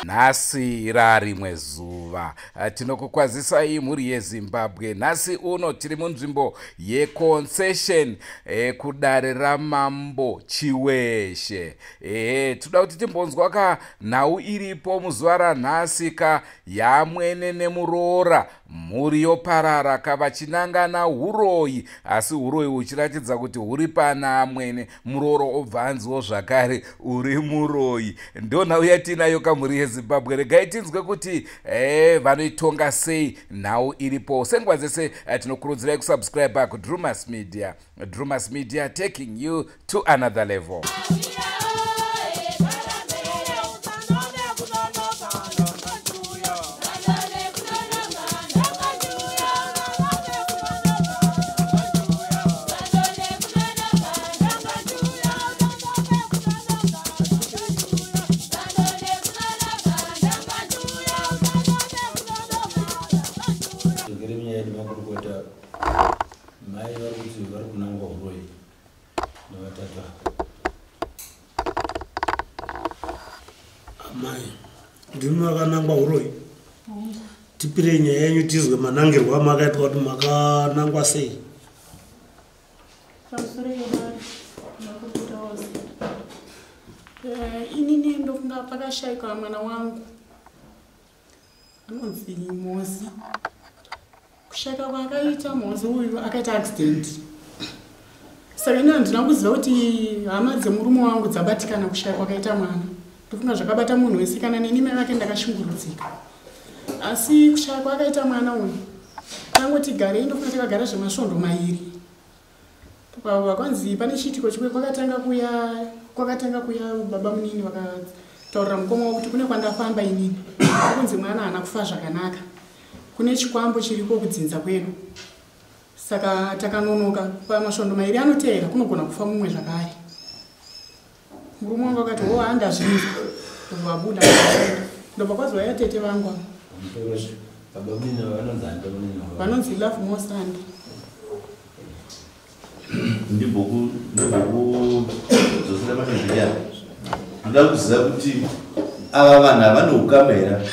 Nhasi rarimwe zuva tinokukwazisai mhuri yeZimbabwe. Nhasi uno tiri munzvimbo yeConcession kudare raMambo Chiweshe. Toda kuti timbonzwa ka nhau iripo muzuva ranhasi ka yamwene nemuroora, mhuri yoparara ka vachinangana huroyi, asi huroyi huchiratidza kuti huri pana amwene, muroora obva anziwo zvakare uri muroyi. Ndo nhau yatinayo kamhuri yeZimbabwe. Regai tinzwe kuti vanoitonga sei nhau iripo. Senguva dzese tinokurudzirai kusubscribe kuDrumas Media. Drumas Media, taking you to another level. Ngere munyaya yedu, makurukota, mai vari kuti vari kunangwa uroyi nevatatu ava. Amai, ndimi makanangwa uroyi? Tipirei nyaya yenyu tizwe manangirwo amakaitwa, kuti makanangwa sei. Pamusoro yedare, makurukota ose. Inini ndofunga pakashayikwa mwana wangu anonzi Mozi. Kushayika kwaakaita Mozi uyu, akaita accident, saka ini handina kuziva kuti hama dzemurume wangu dzabatikana kushaya kwakaita mwana. Ndofunga zvakabata munhu wese, kana neni mai vake ndakashungurudzika. Asi kushaya kwaakaita mwana uyu, tangoti garei, ndofunga takagara zvemasvondo 2, vakwanzi pane chiitiko chimwe kwakatanga kuya baba munini vakataurira mukoma wavo kuti kune kwandafamba inini, kunzi mwana haana kufa zvakanaka, kune chikwambo chiriko kudzinza kwedu. Saka takanonoka pamasvondo 2 anoteera, kunogona kufa mumwe zvakare. Murume wangu akati, "Ho, handazvinzwa." Ndobva vabuda, ndobva kwazouya tete vangu ava. Baba munini vanonzi ani? Baba munini? Vanonzi Love Mosandi. Ndimbokudzosera mashizviyana. Ndoda kuziva kuti ava vanhu havane ukama here?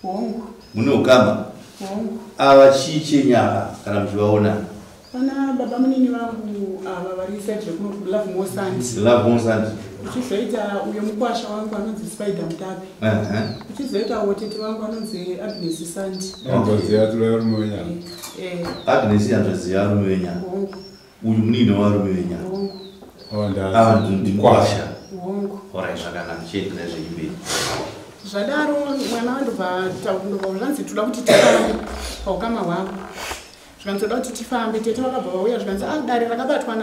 Hongu. Mune ukama? Hongu. Ava chii chenyama kana muchivaona? Pana baba munini vangu ava vari side rekuno, Love Mosandi. Love Mosandi. Uchizoita uyo mukwasha wangu anonzi Spider Mutape. Uchizoitawo tete vangu anonzi Agnes Sandi. Hanzvadzi yarume wenyama? Eh. Agnes hanzvadzi yarume wenyama? Hongu. Uyu munini warume wenyama? Hongu. Ava ndimukwasha? Hongu. Alright, zvakanaka, chiendera zvechimberi. Zvadaro mwana wandobva ndobva zvanzi toda kuti tifambe paukama hwavo. Zvikanzi toda kuti tifambe. Tete vakabva vauya, zvikanzi, "A, dare rakabatwa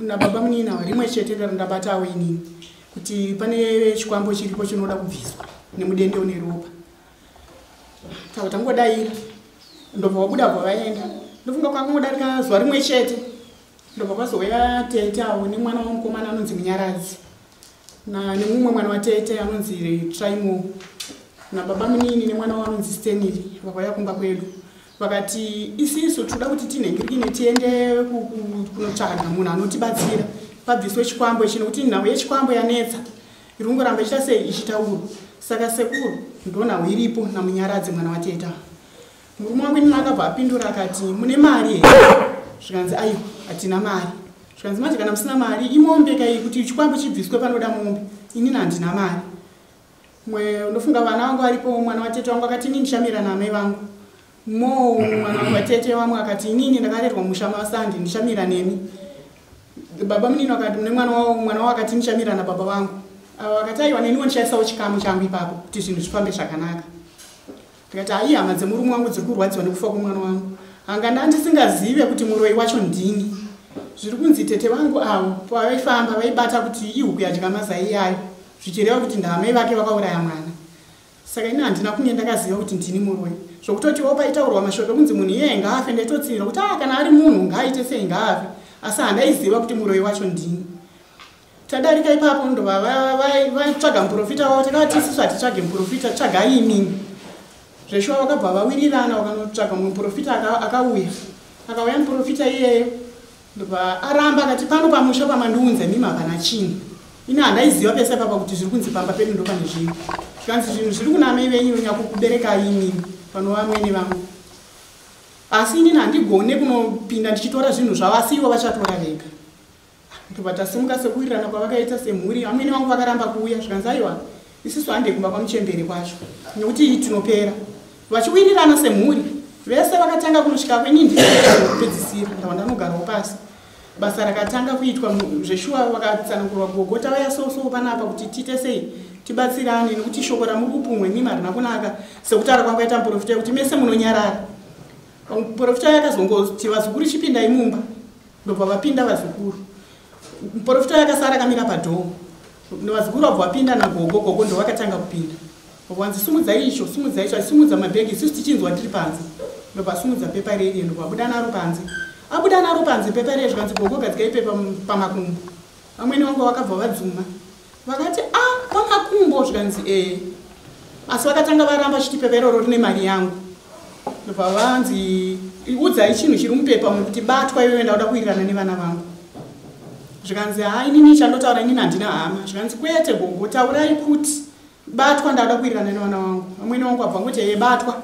nababa munini ava rimwe chete randabatawo inini, kuti pane chikwambo chiripo chinoda kubviswa nemudende une ropa." Tava tangodayira, ndobva vabuda, bva vaenda. Ndofunga kwangodarika zuva rimwe chete, ndobva kwazouya tete avo nemwana wamukomana anonzi Munyaradzi nemumwe mwana watete anonzi Traimo, nababa munini nemwana wanonzi Stanley. Vakauya kumba kwedu, vakati, "Isisu toda kuti tinhengirikine, tiende kunotsvaga munhu anotibatsira pabviswe chikwambo ichi, nekuti nhau yechikwambo yanetsa, iri kungoramba ichita sei, ichitaurwa. Saka sekuru, ndo nhau iripo naMunyaradzi mwana watete." Murume wangu inini akabva apindura akati, "Mune mari here?" Zvikanzi, "Aiwa, hatina mari." Zvikanzi, "Manje kana musina mari, imombe kai, kuti chikwambo chibviswe panoda mombe. Inini handina mari." Mwe ndofunga vana vangu varipo. Mwana watete wangu akati, "Inini ndichamira naamai vangu." Mo mwana watete vamwe akati, "Inini ndakarerwa musha maSandi, ndichamira nemi." Baba munini vakati nemwana wavo, mwana wavo akati, "Ndichamira nababa vangu." Ava vakati, "Aiwa, neniwo ndichaisawo chikamu changu ipapo kuti zvinhu zvifambe zvakanaka." Ndikati, "Hai, hama dzemurume wangu dziri kurwadziwa nekufa kwemwana wangu." Hanga ndandisingazive kuti muroyi wacho ndini. Zviri kunzi tete vangu avo pavaifamba vaibata kuti ihuku yadya mazai yayo, zvichireva kuti ndaamai vake vakauraya mwana. Saka ini handina kunge ndakaziva kuti ndini muroyi, zvokutotiwo paitaurwa mashoko ekunzi munhu iyeye ngaafe, ndaitotsinira kuti, "A, kana ari munhu ngaaite sei, ngaafe." Asi handaiziva kuti muroyi wacho ndini. Tadarika ipapo, ndobva vatsvaga muprofita wavo. Takavati, "Isusu hatitsvage muprofita, tsvagai imini." Zveshuwa vakabva vawirirana, vakanotsvaga mumwe muprofita. Akauya muprofita iyeyo, ndobva aramba, akati, "Pano pamusha pamandiunza imimi hapana chinhu." Ini handaiziva pese papa kuti zviri kunzi pamba pedu ndo pane zvinhu. Zvikanzi zvinhu zviri kuna amai venyu nyakukuberekai imimi panova amwene vangu. Asi inini handigone kunopinda ndichitora zvinhu zvavo, asi ivo vachatora vega. Ndobva tasimuka sekuwirirana kwavakaita semhuri. Amwene vangu vakaramba kuuya, zvikanzi aiwa, isusu handei kumba kwamuchembere kwacho nekuti tinopera. Vachiwirirana semhuri vese vakatanga kunosvika kweni ndikupedzisira ndava ndanogarawo pasi. Basa rakatanga kuitwa zveshuwa, vakatsanangurwa gogo tauya so so panapa kuti tiite sei tibatsirane nekuti shoko ramuri kupumwe mimi harina kunaka sekutaura kwakaita muprofita kuti mese munonyarara. Muprofita yakazongoti vazukuru chipindai mumba, ndobva vapinda vazukuru. Muprofita yakasara akamira padhoo, vazukuru vabva vapinda nagogo, gogo ndo vakatanga kupinda. Vanzi sumudzai icho, sumudzai icho, achisimudza mabhegi isusu tichinzwa tiri panze. Ndobva asimudza pepa reriye ndobva abuda naro panze. Abuda naro panze pepa reriye zvikanzi gogo gadzikai pepa pamakumbo. Vamwene vangu vakabva vadzuma. Vakati a pamakumbo zvikanzi ee. Asi vakatanga varamba vachiti pepa iroro rine mari yangu. Ndobva vanzi udzai chinhu chiri mupepa mukuti batwa iwewe ndakuda kuwirirana nevana vangu. Zvikanzi haa inini chandotaura inini handina hama. Zvikanzi kwete gogo taurai kuti batwa ndakuda kuwirirana nevana vangu. Vamwene vangu vabva vangoti ee batwa.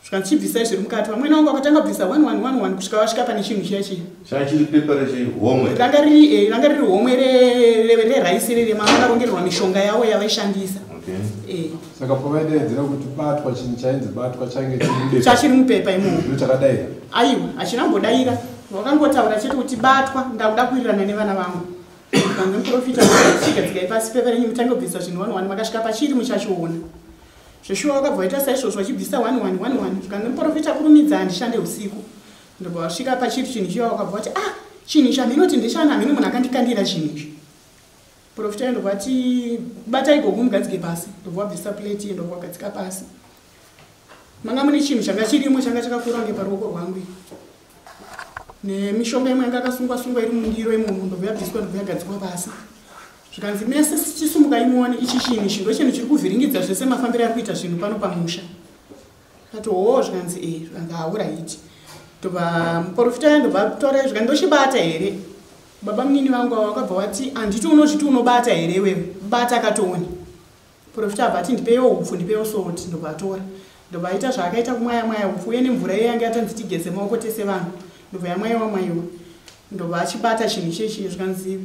Zvikanzi chibvisai zviri mukati. Vamwene vangu vakatanga kubvisa 1 1 1 1 kusvika vasvika pane chinhu chiya chiya. Changa chiri pepa rechihomwe. Ranga riri ranga riri homwe reraisi riri mavakarongerwa mishonga yavo yavaishandisa. Okay. Saka pavaidaidzira kuti batwa, chinhu chainzi batwa change chiri mubepa. Chachiri mupepa imomo. Ndo chakadaira. Aiwa, hachina kumbodaira. Vakangotaura chete kuti batwa ndakuda kuwirirana nevana vangu. Vanhu muprofita chigadzikai pasi pepa renyu mutange kubvisa zvinhu 1 1 makasvika pachiri muchachiona. Zveshuwa vakabva vaita saizvozvo vachibvisa 1 1 1 1 zvikanzi muprofita kurumidza handishande usiku. Ndobva vasvika pachiri chinhu chiya vakabva vati ah chinhu ichi handinoti ndechana hameno munhu akandikandira chinhu ichi. Profita ndobva ati batai gogo mugadzike pasi. Ndobva vabvisa plate ndobva vagadzika pasi. Manga mune chinhu changa chirimo changa chakakura kunge paruoko rwangu. Nemishonga imwe yanga yakasungwa sungwa iri mundiro imomo ndobva yabviswa ndobva yagadzikwa pasi. Zvikanzi mese chisumukai muone ichi chinhu ichi ndo chinhu chiri kuvhiringidza zvese mafambiro ari kuita zvinhu pano pamusha. Kati hoo zvikanzi ee zvikanzi hauraiti. Ndobva muprofita ndobva tora zvikanzi ndochibata here. Baba munini vangu ava vakabva vati handiti unozviti unobata here iwewe bata katoone. Profita abva ati ndipeiwo hupfu ndipeiwo salt ndobva atora. Ndobva aita zvaakaita kumwaya mwaya hupfu uye nemvura iye yanga yatanzi tigeze maoko tese vanhu. Ndobva yamwaiwa mwaiwa. Ndobva achibata chinhu chechi zvikanzi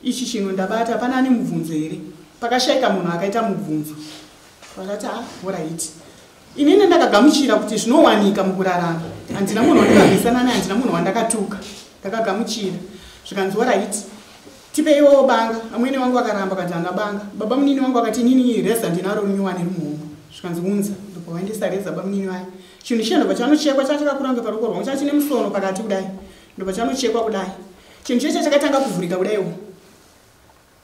ichi chinhu ndabata hapana ane mubvunzo here. Pakashaika munhu akaita mubvunzo. Vakati ah alright. Inini ndakagamuchira kuti zvinowanika mukurarama. Handina munhu wandakarwisana naye, handina munhu wandakatuka. Ndakagamuchira. Zvikanzi alright. Tipeiwo banga. Amwene wangu akaramba akati hana banga. Baba munini wangu akati inini reza ndinaro rinyowani rimuhomwe. Zvikanzi unza. Ndobva waendesa reza baba munini vaya. Chinhu chiya ndobva chanochekwa chachakakura kunge paruoko rwangu chachine musono pakati kudai. Ndobva chanochekwa kudai. Chinhu cheche chakatanga kuvhurika kudaiwo.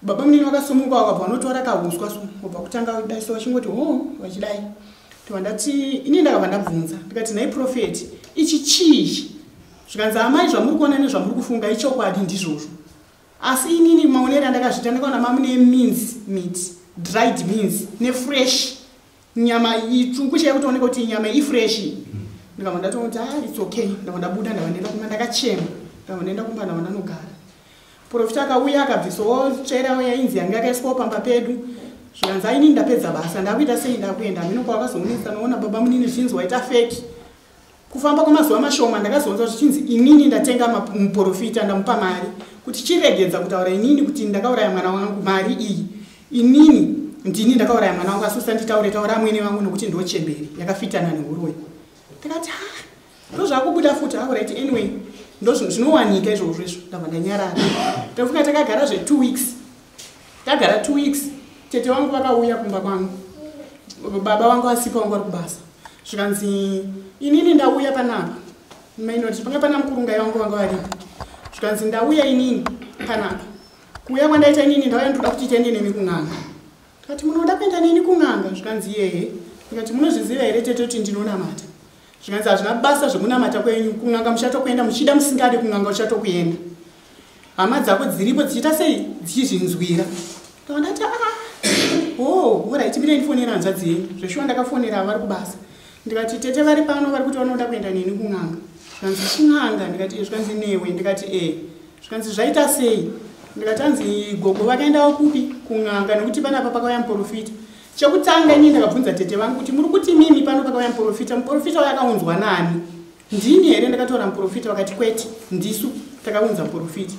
Baba munini vakasumuka vakabva vanotora kahuswa so vobva kutanga kudai so vachingoti ho vachidai. Ndobva ndati ini ndakabva ndabvunza ndikati nhai prophet ichi chii ichi? Zvikanzi amai zvamuri kuona nezvamuri kufunga ichokwadi ndizvozvo. Asi inini maonero andakazviita ndakaona mamune mince meat, dried mince nefresh nyama itsvuku chaiyo kutooneka kuti nyama ifresh. Ndikabva ndatoona kuti ah it's okay. Ndabva ndabuda ndabva ndaenda kumba ndakachema. Ndabva ndaenda kumba ndabva ndanogara. Profita akauya akabvisawo tsvera yainzi yanga yakaiswawo pamba pedu. Zvikanzi aini ndapedza basa ndakuita sei ndakuenda hameno kwavakazoonesa noona baba munini zvichinzi waita fake. Kufamba kwemazuva mashoma ndakazonzwa zvichinzi inini ndatenga muprofita ndamupa mari kuti chiregedza kutaura inini kuti ndakauraya mwana wangu mari iyi inini ndini ndakauraya mwana wangu asi usanditaure taura amwene vangu nokuti ndochembere yakafitana nehuroyi. Ndakati ha ndozvakubuda futi alright anyway ndozvinowanika izvozvo izvo ndabva ndanyarara. Tafunga takagara zve 2 weeks. Tagara 2 weeks tete vangu vakauya kumba kwangu. Baba vangu asipo vangu vari kubasa. Zvikanzi inini ndauya panapa. Mainoti panga pana mukurungai vangu vanga varipo. Zvikanzi ndauya inini panapa. Kuuya kwandaita inini ndauya ndoda kuti tiende nemi kun'anga. Ndikati munoda kuenda neni kun'anga? Zvikanzi yehe. Ndikati munozviziva here tete kuti ndinonamata? Zvikanzi hazvina basa zvekunamata kwenyu, kun'anga muchatokuenda muchida musingade kun'anga uchatokuenda. Hama dzako dziripo dzichiita sei dzichizvinzwira. Ndakabva ndati ah oh alright mire ndifonera hanzvadzi yenyu. Zveshuwa ndakafonera vari kubasa. Ndikati tete vari pano vari kuti vanoda kuenda neni kun'anga. Zvikanzi kun'anga? Ndikati zvikanzi newe? Ndikati eh. Zvikanzi zvaita sei? Ndikati hanzi gogo vakaendawo kupi? Kun'anga, nekuti panapa pakauya muprofita. Chekutanga inini ndakabvunza tete vangu kuti muri kuti mimi pano pakauya muprofita, muprofita uyo akaunzwa nani? Ndini here ndakatora muprofita? Vakati kwete, ndisu takaunza muprofita.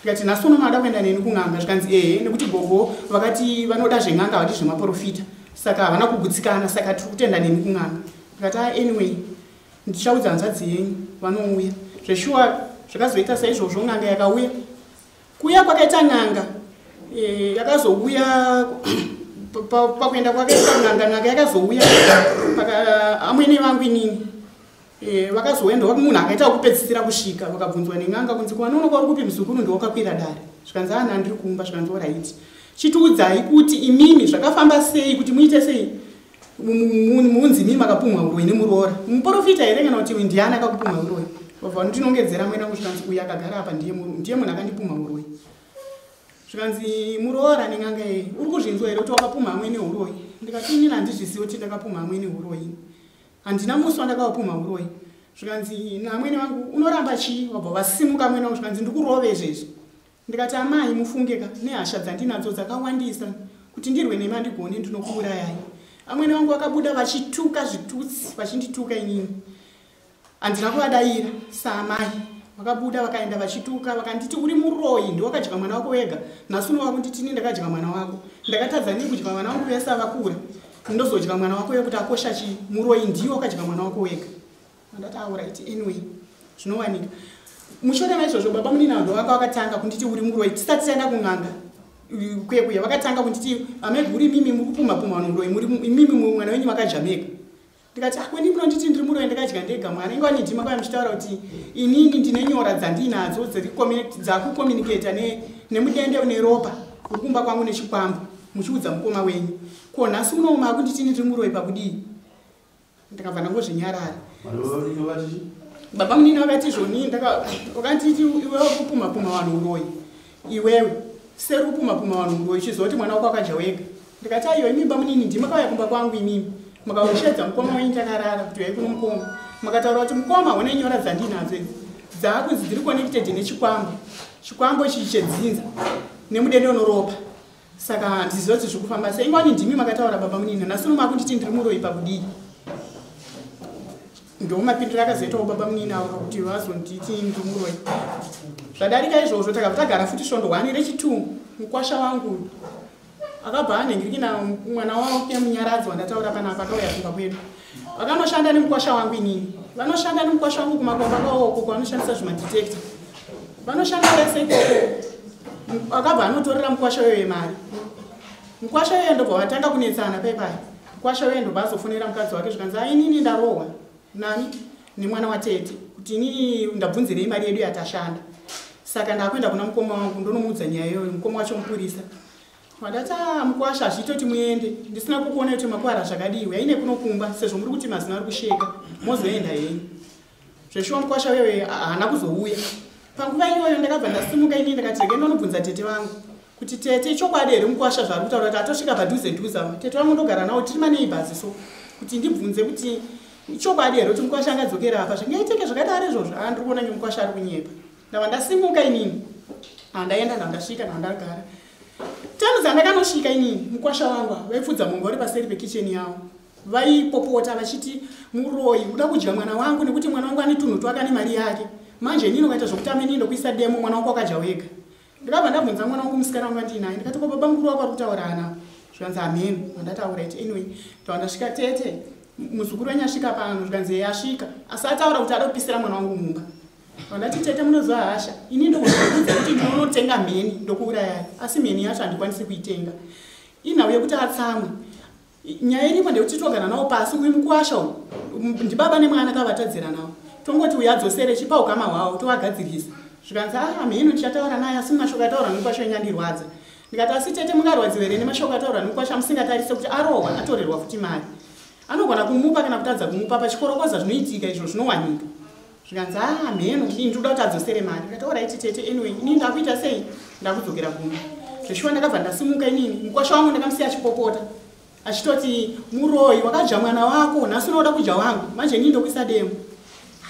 Ndikati nhasi uno mada kuenda neni kun'anga? Zvikanzi ehe, nekuti gogo vakati vanoda zven'anga, havadi zvemaprofita, saka havana kugutsikana, saka tiri kutenda neni kun'anga. Ndikati ah, anyway ndichaudza hanzvadzi yenyu vanouya. Zveshuwa zvakazoita saizvozvo, n'anga yakauya. Kuuya kwakaita n'anga, yakazouya pakuenda kwakaita n'anga, n'anga yakazouya amwene vangu inini, vakazouya ndo munhu akaita kupedzisira kusvika. Vakabvunzwa nen'anga kunzi kwanonoka uri kupi muzukuru, ndiwakakwira dare? Zvikanzi ana ndiri kumba. Zvikanzi alright, chitiudzai kuti imimi zvakafamba sei kuti muite sei munzi imi makapumwa uroyi nemuroora? Muprofita here kana kuti ndiani akakupumwa uroyi? Vabva ndinongedzera mwena wangu, zvikanzi uyu akagara apa ndiye munhu akandipumha uroyi. Zvikanzi muroora nen'anga yeye, uri kuzvinzwa here kuti wakapumha amwene uroyi? Ndikati inini handizvizivi kuti ndakapumha amwene uroyi, handina musi wandakavapumha uroyi. Zvikanzi naamwene vangu, unoramba chii? Vabva vasimuka amwene vangu, zvikanzi ndikurove izvezvi. Ndikati amai, mufunge ka nehasha dzandinadzo dzakawandisa, kuti ndirwe nemi handigoni, ndinokuurayai. Amwene vangu vakabuda vachituka zvitutsi, vachindituka inini handina kuvadaira saamai. Vakabuda vakaenda vachituka, vakanditi uri muroyi, ndiwakadya mwana wako wega, nhasi unova kunditi ini ndakadya mwana wako? Ndakatadza nei kudya mwana wangu? Vese avakura, ndozodya mwana wako yekuti akosha chii? Muroyi ndiwe wakadya mwana wako wega. Ndati alright, anyway zvinowanika. Mushure maizvozvo baba munini vanhu vaka vakatanga kunditi uri muroyi tisati taenda kun'anga kuye kuye. Vakatanga kunditi ameguri imimi muri kupumha pumha vanhu muroyi, muri imimi mwana wenyu makadya mega. Ndikati akweni munonditi ndiri muroyi, ndakadya ndega mwana? Ingwani ndima kwaya muchitaura kuti inini ndine nyora dzandinadzo dzakucommunicata nemudende une ropa uri kumba kwangu nechikwambo, muchiudza mukoma wenyu. Ko nhasi unouma akunditi ndiri muroyi pakudii? Ndakabva ndangozvinyarara. Baba munini vakati zvoni wakanditi iwewe kupumha pumha vanhu uroyi, iwewe seri kupumha pumha vanhu uroyi, uchiziva kuti mwana wako akadya wega. Ndikati aiwa, imi bamunini ndimi makauya kumba kwangu, imimi makaushedza mukoma wenyu takarara kuti uyai kuno mukoma, makataura kuti mukoma hone nyora dzandinadzo idzi dzaakunzi dziri connected nechikwambo, chikwambo ichi chedzinza nemudende unoropa, saka handiziva kuti zviri kufamba sei. Ingwani ndimi makataura baba munini, nhasi uno makunditi ndiri muroyi pakudii? Ndomapindiro akazoitawo baba munini avo kuti vazonditi ndiri muroyi. Zvadarika izvozvo, takabva tagara futi svondo 1 rechi2. Mukwasha wangu akabva anhingirikina mwana wake Munyaradzi wandataura panapa, akauya kumba kwedu, vakanoshanda nemukwasha wangu inini. Vanoshanda nemukwasha wangu kumakomba kwavo uko kwavanoshandisa zvimadetector, vanoshanda vese ikoko. Akabva anotorera mukwasha uyoyo mari. Mukwasha uyoyo ndobva vatanga kunetsana paipai. Mukwasha uyoyo ndobva azofonera mukadzi wake, zvikanzi ainini ndarohwa nani nemwana watete kuti inini ndabvunzirei mari yedu yatashanda, saka ndakuenda kuna mukoma wangu ndonomuudza nyaya iyoyo. Mukoma wacho mupurisa. Vandati a mukwasha, hazviitoti muende ndisina kukuona kuti makwara zvakadii, uyaine kunokumba sezvo muri kuti mazino ari kusheka, mozoenda henyu. Zveshuwa mukwasha uyoyo haana kuzouya panguva iyoyo. Ndakabva ndasimuka inini, ndakati rege ndonobvunza tete vangu kuti tete, chokwadi here mukwasha zvaari kutaura kuti atosvika padhuze dhuze? Tete vangu ndogara navo, tiri maneighbors, so kuti ndibvunze kuti chokwadi here kuti mukwasha angadzokera apa, zvingaitike zvakadaro izvozvo? A, ndiri kuona ngemukwasha ari kunyepa. Ndabva ndasimuka inini, handaenda, ndandasvika, ndandagara tano dzandakanosvika inini, mukwasha wangu vaipfudza mombe vari paseri pekicheni yavo, vaipopota vachiti muroyi uda kudya mwana wangu nekuti mwana wangu ane tunhu twake, ane mari yake. Manje inini ukaita zvokutama inini ndokuisa demo, mwana wako wakadya wega. Ndikabva ndabvunza mwana wangu musikana wangu andinaye, ndikati ko baba mukuru wako ari kutaura ana? Zvikanzi hameno. Andataura iti anyway, ndabva ndasvika, tete, muzukuru wenyu asvika pano. Zvikanzi yeye asvika, asi ataura kuti ada kupisira mwana wangu mumba. Vandati tete, munoziva hasha, ini ndokuudza kuti ndinonotenga mheni ndokuurayai, asi mheni yacho handikwanisi kuitenga, inhau yekuti atsamwe. Nyaya iripo ndekuti togara nawo pasi, uyu mukuwasha uyu ndibaba nemwana kavatadzira nawo, tongoti uyu adzosere chipa ukama hwavo tovagadzirisa. Zvikanzi a mheno, ndichataura naye, asi mashoko ataura nomukwasha wenyu andirwadza. Ndikati asi tete, mungarwadziwa here nemashoko ataurwa nomukwasha musingatarise kuti arohwa, atorerwa futi mari? Anogona kumupa kana kutadza kumupa, pachikorokoza zvinoitika izvo, zvinowanika. Zvikanzi a mheno, ini ndinoda kuti adzosere mari. Ndikati alright tete, anyway inini ndakuita sei, ndakudzokera kumba. Zveshuwa ndakabva ndasimuka inini, mukwasha wangu ndakamusiya achipopota achitoti muroyi wakadya mwana wako, nhasi unoda kudya wangu, manje inini ndokuisa demo.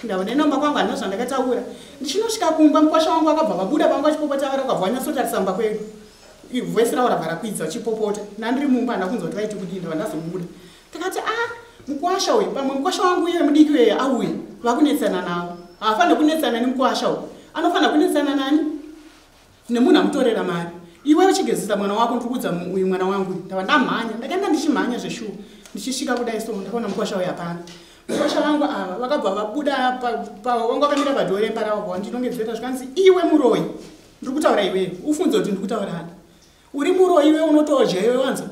Ndabva ndaenda kumba kwangu, handina zvandakataura. Ndichinosvika kumba, mukwasha wangu akabva vabuda panga vachipopota vari, vakabva vanyatsotarisa mumba kwedu, voisi ravo rabva rakwidza vachipopota. Nandiri mumba handina kunzwa kuti vaiti kudii, ndabva ndazobuda. Takati a mukwasha uyu, pamwe mukwasha wangu uye mudiki uye auya, vakunetsana navo. Haafaniri kunetsana nemukwasha uyu, anofanira kunetsana nani? Nemunhu amutorera mari. Iwe uchigezesa mwana wako, ndikuudza uyu mwana wangu. Ndava ndamhanya, ndakaenda ndichimhanya zveshuwa. Ndichisvika kudai so, ndakaona mukwasha uyu hapana. Mukwasha vangu ava vakabva vabuda vanga vakamira padhoo remba ravo, vandinongedzera, zvikanzi, "Iwe muroyi, ndiri kutaura iwewe, ufunze kuti ndiri kutaura ani. Uri muroyi iwe, unotodya iwe, wanza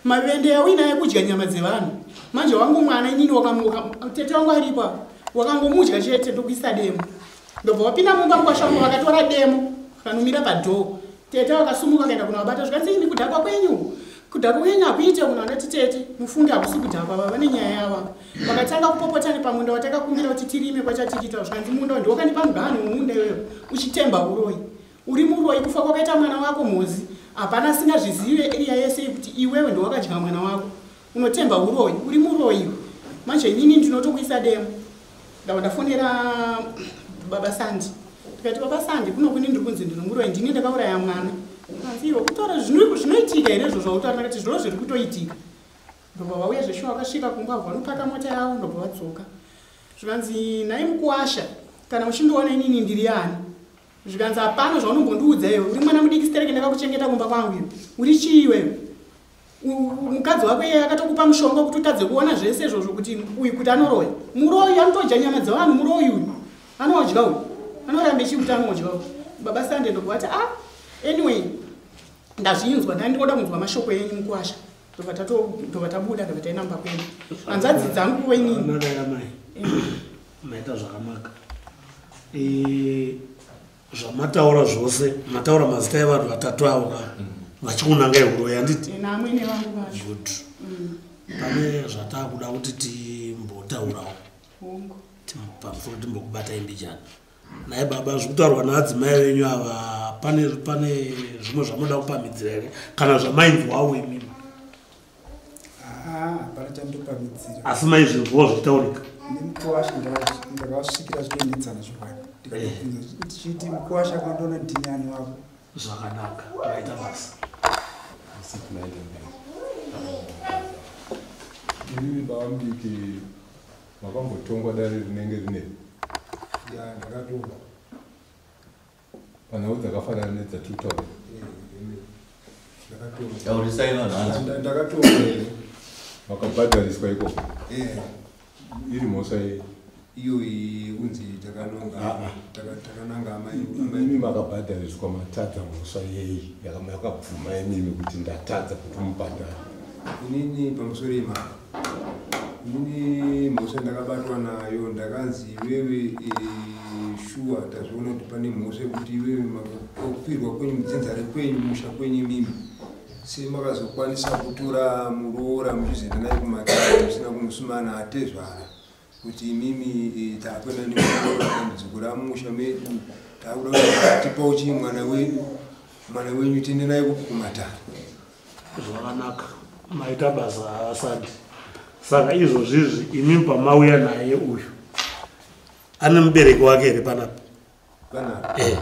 mavende yauinaye kudya nyama dzevanhu. Manje wangu mwana inini wakamuka, tete wangu aripo apa, wakangomudya chete, ndokuisa demo." Ndobva wapinda mumba, mukwasha wangu vakatora demo, vanomira padhoo. Tete vakasumuka kaenda kunovabata, zvikanzi, "Imi kudhakwa kwenyu, kudhakwa kwenyu hakuite." Kuna vandati, "Tete, mufunge hakusi kudhakwa, vava vane nyaya yavo." Vakatanga kupopota nepamunda watakakumbira kuti tirime kwachatikita. Zvikanzi, "Munda ndiwakandipa muganhu wemunda iweyo uchitemba uroyi. Uri muroyi. Kufa kwakaita mwana wako mhozi, hapana asingazvizive area yese kuti iwewe ndowakadya mwana wako. Unotemba uroyi, uri muroyi. Manje inini ndinotokuisa demo." Ndabva ndafonera baba Sandi, ndikati, "Baba Sandi, kuno kuni ndiri kunzi ndiri muroyi, ndini ndakauraya mwana." Kanzi, "Iwe kutaura zvinoitika here izvo zvautaura?" Ndakati, "Zviro zviri kutoitika." Ndobva vauya zveshuwa, vakasvika kumba, vanopaka mota yavo, ndobva vadzoka. Zvikanzi, "Nhai mukuwasha, kana uchindiona inini ndiri ani?" Zvikanzi, "Hapana zvaunombondiudza iwe, uri mwana mudiki stereke, ndakakuchengeta kumba kwangu. Iwe uri chii iwewe? Mukadzi wako iye akatokupa mushonga kuti utadze kuona zvese izvozvo, kuti uyu kuti anoroya. Muroyi anotodya nyama dzevanhu, muroyi uyu, anodya uyu, anoramba ichii kuti anodya uyu." Baba Sande ndobva vati, "Ah, anyway, ndazvinzwa, ndandinoda kunzwa mashoko enyu mukuwasha." Ndobva tabuda, ndobva taenda mumba kwedu, hanzvadzi dzangu wenini. Zvakanaka yamai, maita zvakanaka. Zvamataura zvose, mataura mazita evanhu vatatu avo ka vachikunangai uroyi, handiti? Naamwene vangu vacho. Good. Pane zvataakuda kuti timbotaurawo. Hongu. Pamusoro timbokubatai mbijana. Naye baba, zvikutaurwa naadzimai venyu ava, pane zvimwe zvamunoda kupamhidzira here kana zvamainzwawo imimi? Haa, hapana chandopamhidzira. Asi maizvinzwawo zvichitaurika? Nemukuwasha ndakasvikira zvitonetsana zvokwadi, ndikatobvunza ndichiti, "Mukuwasha, kwandoona ndinyani wako?" Zvakanaka, maita basa. Asi tunaenda mberi. Imimi baba mudiki, makambotongwa dare rinenge rine Ya, ndakatongwa. Panhau dzakafanana nedzatiri kutaura? Ndakatongwa. Taurisai vanhu hanzi. Ndakatongwa here. Makabhadhariswa ikoko? Eh. Iri mhosva yei? Iyo kunzi takanonga. Ah, ah. Takananga amai. Imimi makabhadhariswa, matadza mhosva yei yakabvuma imimi kuti ndatadza kuti mubhadhara? Inini, pamusoro imapa, inini mhosva ndakabatwa nayo, ndakanzi, "Iwewe, shuwa tazviona kuti pane mhosva yekuti iwewe makufirwa kwenyu mudzinza rekwenyu, musha kwenyu, imimi semakazokwanisa kutora muroora muchizoenda naye kumatare musina kumusumana atezvara, kuti imimi takuenda nemuroora, dambudziko ramusha medu, takuda kuti tipawo chii mwana wedu, mwana wenyu tiende naye kupi kumatare." Zvakanaka, maita basa asandi. Saka izvozvizvi imimi pamauya naye uyu, ane mubereki wake here panapa? Panapa? Eh.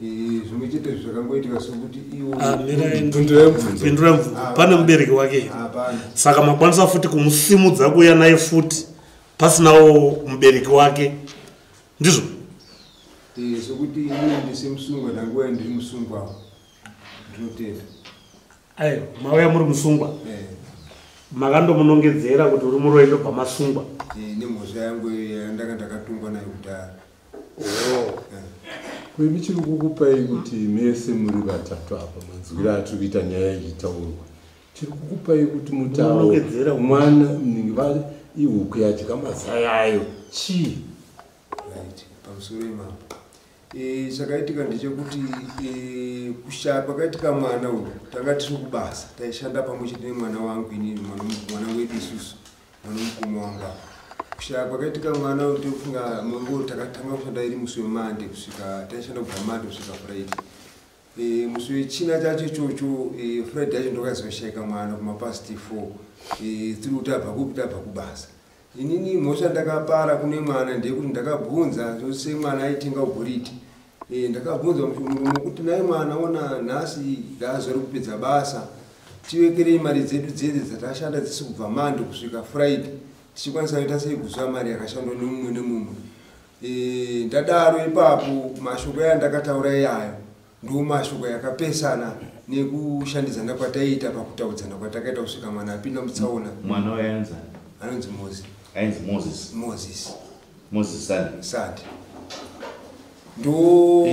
Zvimwe chete zvakangoitika sokuti iwo Ah, mirai. Pindurai mubvunzo. Pindurai mubvunzo. Ah, Pane mubereki wake here? Hapana. Saka makwanisa futi kumusimudza kuuya naye futi pasinawo mubereki wake, ndizvo? Sokuti inini ndisemusungwa, ndanguva ndiri musungwawo, ndinotenda. Aiwa, mauya muri musungwa? Eh. Makandomunongedzera kuti uri muroyi, ndobva masungwa? Nemhosva yangu yandanga ndakatongwa nayo kudhara. Kuimi chiri kukupai kuti mese muri vatatu apa, manzwiro atiri kuita nyaya ichitaurwa, chiri kukupai kuti mutauro Munongedzera. Mwana ihuku yadya mazai ayo chii? Right, pamusoro imambo. Chakaitika ndechekuti kushaya kwakaitika mwana uyu, tanga tiri kubasa, taishanda pamwe chete nemwana wangu inini, mwana wedu isusu, mwana mukoma wangu apa. Kushaya kwakaitika mwana uyu, tofunga munguo takatanga kushanda iri musi weMonday, kusvika taishanda kubva Monday kusvika Friday. Musi wechina chacho ichocho, Friday yacho, ndokazoshaika mwana kumapast 4. Tiri kuti abva kupi? Tabva kubasa. Inini mhosva ndakapara kune mwana ndeyekuti ndakabvunza zvose mwana aitenga goridhe. Ndakabvunza murume kuti naye mwana ona nhasi ndaazori kupedza basa, tiwekerei mari dzedu dzese dzatashanda dzisi kubva Monday kusvika Friday, tichikwanisa kuita sei kuziva mari yakashandwa nemumwe nemumwe. Ndadaro ipapo mashoko aya ndakataura iyayo ndo mashoko yakapesana nekushandidzana kwataiita pakutaudzana kwatakaita kusvika mwana apinda mutsaona. Mwana waye anonzi Anonzi Moses. Ainzi Moses. Moses. Moses Sande. Sande. Ndo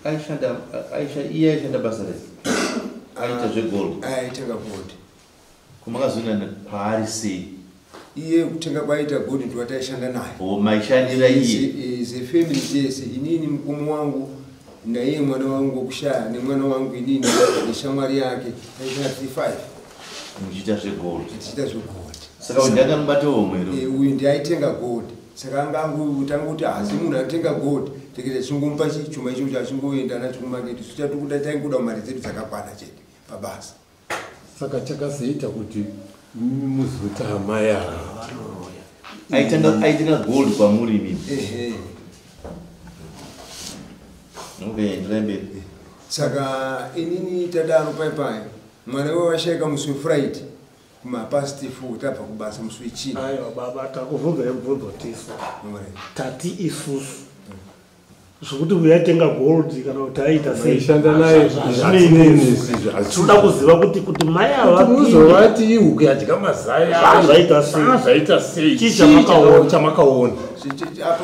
aishanda aisha iye aishanda basa rei? Aita zvegold. Aitenga gold. Kumakazoenda kwaari sei? Iye kutenga kwaita gold ndiwo taishanda naye. O maishandira iye. Sefamily tese, inini mukoma wangu naiye mwana wangu wokushaya nemwana wangu inini neshamwari yake taishanda tiri 5. Muchiita zvegold. Tichiita zvegold. Saka uyu ndiye akanobata homwe here? Uyu ndiye aitenga gold. Saka anga angu tanguti asi munhu anotenga gold tekete chingomupa chuma ichocho achingoenda nacho kumaketi. Isu chatikuda taingoda mari dzedu dzakakwana chete pabasa. Saka chakazoita kuti muzoti amai ava Aitenga gold kwamuri imimi? Ehe. Okay, enderai mberi. Saka inini tadaro pai mwana we washaika musi weFriday kumapast 4, tabva kubasa musi wechina. Aiwa baba, takubvunza mubvunzo tisu tati isusu zvokuti uyatenga gold kana kuti aita sei, Maishanda naye, hazvinei nesu. Tinoda kuziva kuti mai ava kuti muzovati ihuku yadya mazai. Zvaita sei? Zvaita sei? Chii chamakaona? Chamakaona. Apo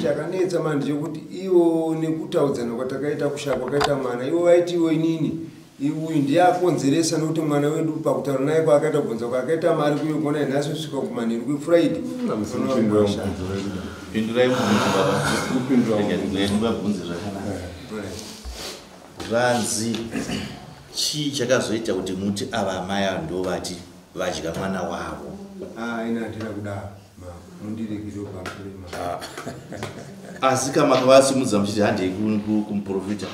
chakanetsa manje chekuti ivo nekutaudzana kwatakaita kushaya kwakaita mwana, ivo vaiti ivo inini uyu ndiye akonzeresa, nokuti mwana wedu pakutaura naye kwaakaita kubvunza kwaakaita mari kuyo kuona nhasi kusvika kumanheru kweFriday. Kupindura mubvunzo wedu. Pindurai mubvunzo baba. Kupindura. Rega ndivabvunze zvakanaka. Zvanzi chii chakazoita kuti muti ava amai ava ndo vati vadya mwana wavo? Ina handina kudaro, mundiregere pamusoro. Asi kamakavasimudza muchiti handei kumuprofita?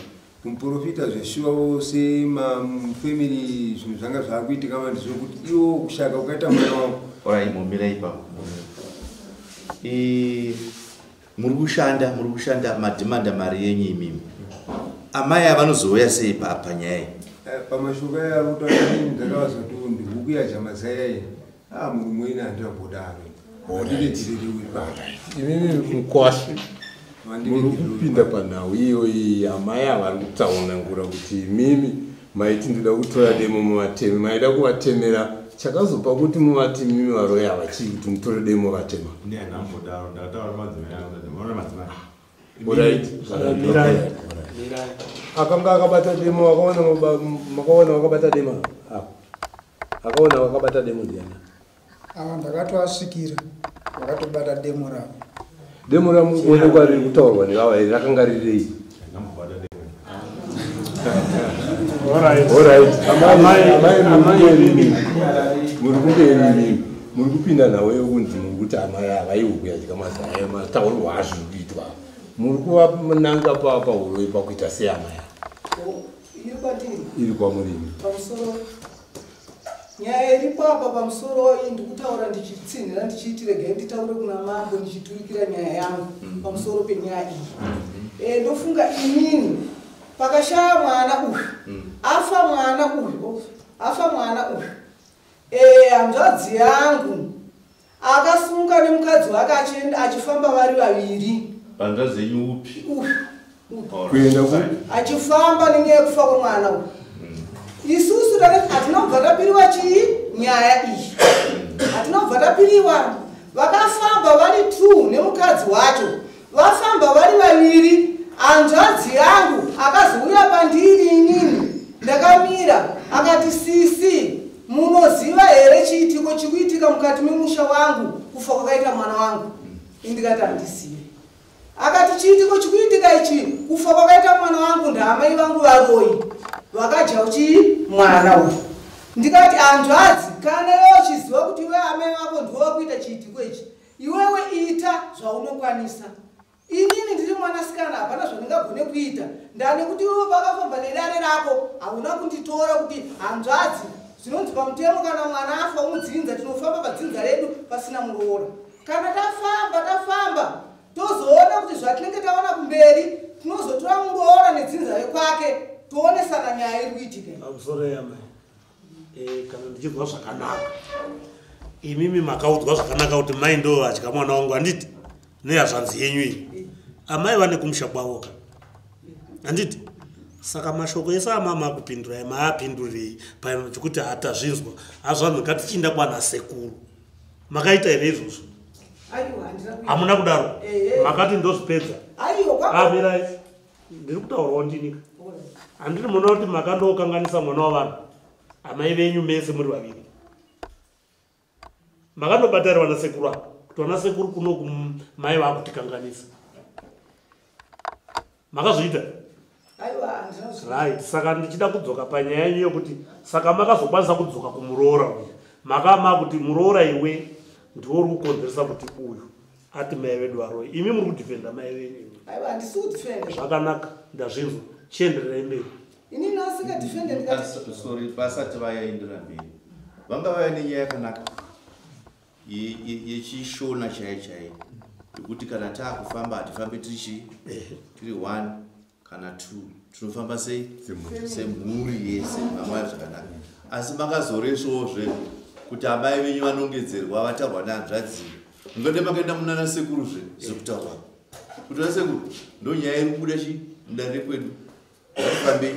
Kumuprofita zveshuwa, vose mafamily zvinhu zvanga zvaakuitika manje zvokuti iwo kushaka kukaita mwana wangu. Orai, momira ipapo. Muri kushanda madhimanda mari yenyu imimi, amai ava vanozouya sei panyaya iyi? Pamashoko aya ari kutaura, inini ndakavazoti ndihuku yadya mazai aini. A murume ine handina kumbodaro, handiregerere uri pano. Imimi mukwasha muri kupinda panhau iyoyi. Amai ava vari kutsanangura kuti imimi maiti ndoda kutora demo muvateme, maida kuvatemera. Chakazopa kuti muvati imimi varoyi ava chii, kuti mutore demo vatema? Ini handambodaro, ndakataura madzimai angu, maona madzimai. Alright. Mirai, mirai. Akanga akabata demo, akaona makaona wakabata demo apa, akaona wakabata demo ndiana? Ava ndakatoasvikira vakatobata demo ravo. Demo ramukuonekwa riri kutaurwa nevava iri rakanga rirei? Handambobata demo. Alright. Alright. Amai, Amai, amai, amai, muri kumberi imimi, muri kumberi imimi, muri kupinda nhau yekunzi muri kuti amai ava ihuku yadya mazai. Mataurirwa azviri kuitwa, muri kuvananga pahuroi pakuita sei amai ava? Iri kwatiri? Iri kwamurimi. Pamusoro nyaya iripo apa, pamusoro iyi ndikutaura ndichitsinhira ndichiiti regai nditaure kuna mambo ndichiturikira nyaya yangu pamusoro penyaya iyi. Ndofunga inini pakashaya mwana uyu, afa mwana uyu, afa mwana uyu, hanzvadzi yangu akasunga nemukadzi wake achienda achifamba vari vaviri. Hanzvadzi yenyu upi? Uyu uyu. Kuenda ku Achifamba nenyaya yekufa kwemwana uyu, isusu hatina kubva tapiriwa chii nyaya iyi, hatina kubva tapiriwa. Vakafamba vari two nemukadzi wacho, vafamba vari vaviri. Hanzvadzi yangu akazouya pandiri inini ndakamira, akati, "Sisi, munoziva here chiitiko chikuitika mukati memusha wangu, kufa kwakaita mwana wangu?" Indikati, "Handizivi." Akati, "Chiitiko chikuitika ichi, kufa kwakaita mwana wangu, ndaamai vangu varoyi vakadya chii mwana uyu." Ndikati, "Hanzvadzi, kana iwe uchiziva kuti iwe amai vako ndiwo vakuita chiitiko ichi, iwewe ita zvaunokwanisa. Inini ndiri mwanasikana, hapana zvandingagone kuita. Ndane kuti iwe pakafamba nedare rako hauna kunditora kuti hanzvadzi Zvinonzi pamutemo kana mwana afa umudzinza, tinofamba padzinza redu pasina muroora. Kana tafamba tafamba tozoona kuti zvatinenge taona kumberi, tinozotora muroora nedzinza rekwake toonesana nyaya iri kuitika. Pamusoro yamai, kana ndichinzwa zvakanaka, imimi makaudzwa zvakanaka kuti mai ndo vadya mwana wangu, handiti? Nehazvanzi yenyu iyi, amai vane kumusha kwavo ka, handiti? Saka mashoko ese amama akupindurai maapindurirei pachikuti hatazvinzwa hazvanhu, ngatichiinda kwana sekuru. Makaita here izvozvo? Aiwa, handina kuita. Hamuna kudaro? Ehe. Makati ndozvipedza? Aiwa, Amirai, ndiri kutaurawo ndinika. Handiri muona kuti makandokanganisa mwana wavanhu, amai venyu mese muri vaviri makandobata vana sekuru apa kuti vana sekuru kunoku mai vakutikanganisa? Makazviita? Aiwa, handina kuzviita. Right, saka ndichida kudzoka panyaya yenyu yokuti saka makazokwanisa kudzoka kumuroora uyu, makama kuti muroora iwe ndiwo uri kukonzeresa kuti uyu ati mai vedu varoi. Imi muri kudhifenda mai venyu imi. Aiwa, handisi kudhifenda. Zvakanaka, ndazvinzwa, chiendererai mberi. Inini asingadhifende ndikati Sorry, vasati vayaendera mberi, vanga vaya nenyaya yakanaka yechishona chaiyo chaiyo yekuti kana taakufamba hatifambi tirichi tiri one kana two, tinofamba sei? Semhuri yese. Mamai zvakanaka, asi makazoresvowozve kuti amai venyu vanongedzerwa vataurwa nehanzvadzi. Mungade makaenda munana sekuruzve zvekutaurwa kuti vana sekuru ndo nyaya iri kubuda chi mudare rekwedu, ngatifambei.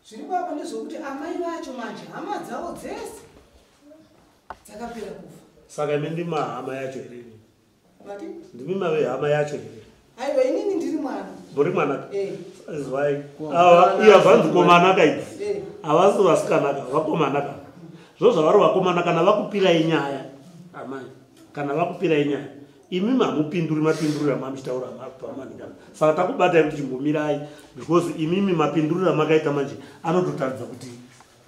Zviri papa ndezvokuti amai vacho manje hama dzavo dzese dzakapera kufa. Saka imi ndima hama yacho here imi? Vati? Ndimi mave hama yacho here? Aiwa, inini ndiri mwana. Muri mwana? Eh. Zwai ava iya zvanzi komanaka idzi. Havasi vasikana ka, vakomana ka. Zvo zvavari vakomana, kana vakupirai nyaya amai, kana vakupirai nyaya imi hamupinduri mapinduriro amamuchitaura pamaningana. Saka takubatai kuti chimbomirai, because imimi mapinduriro amakaita manje anototaridza kuti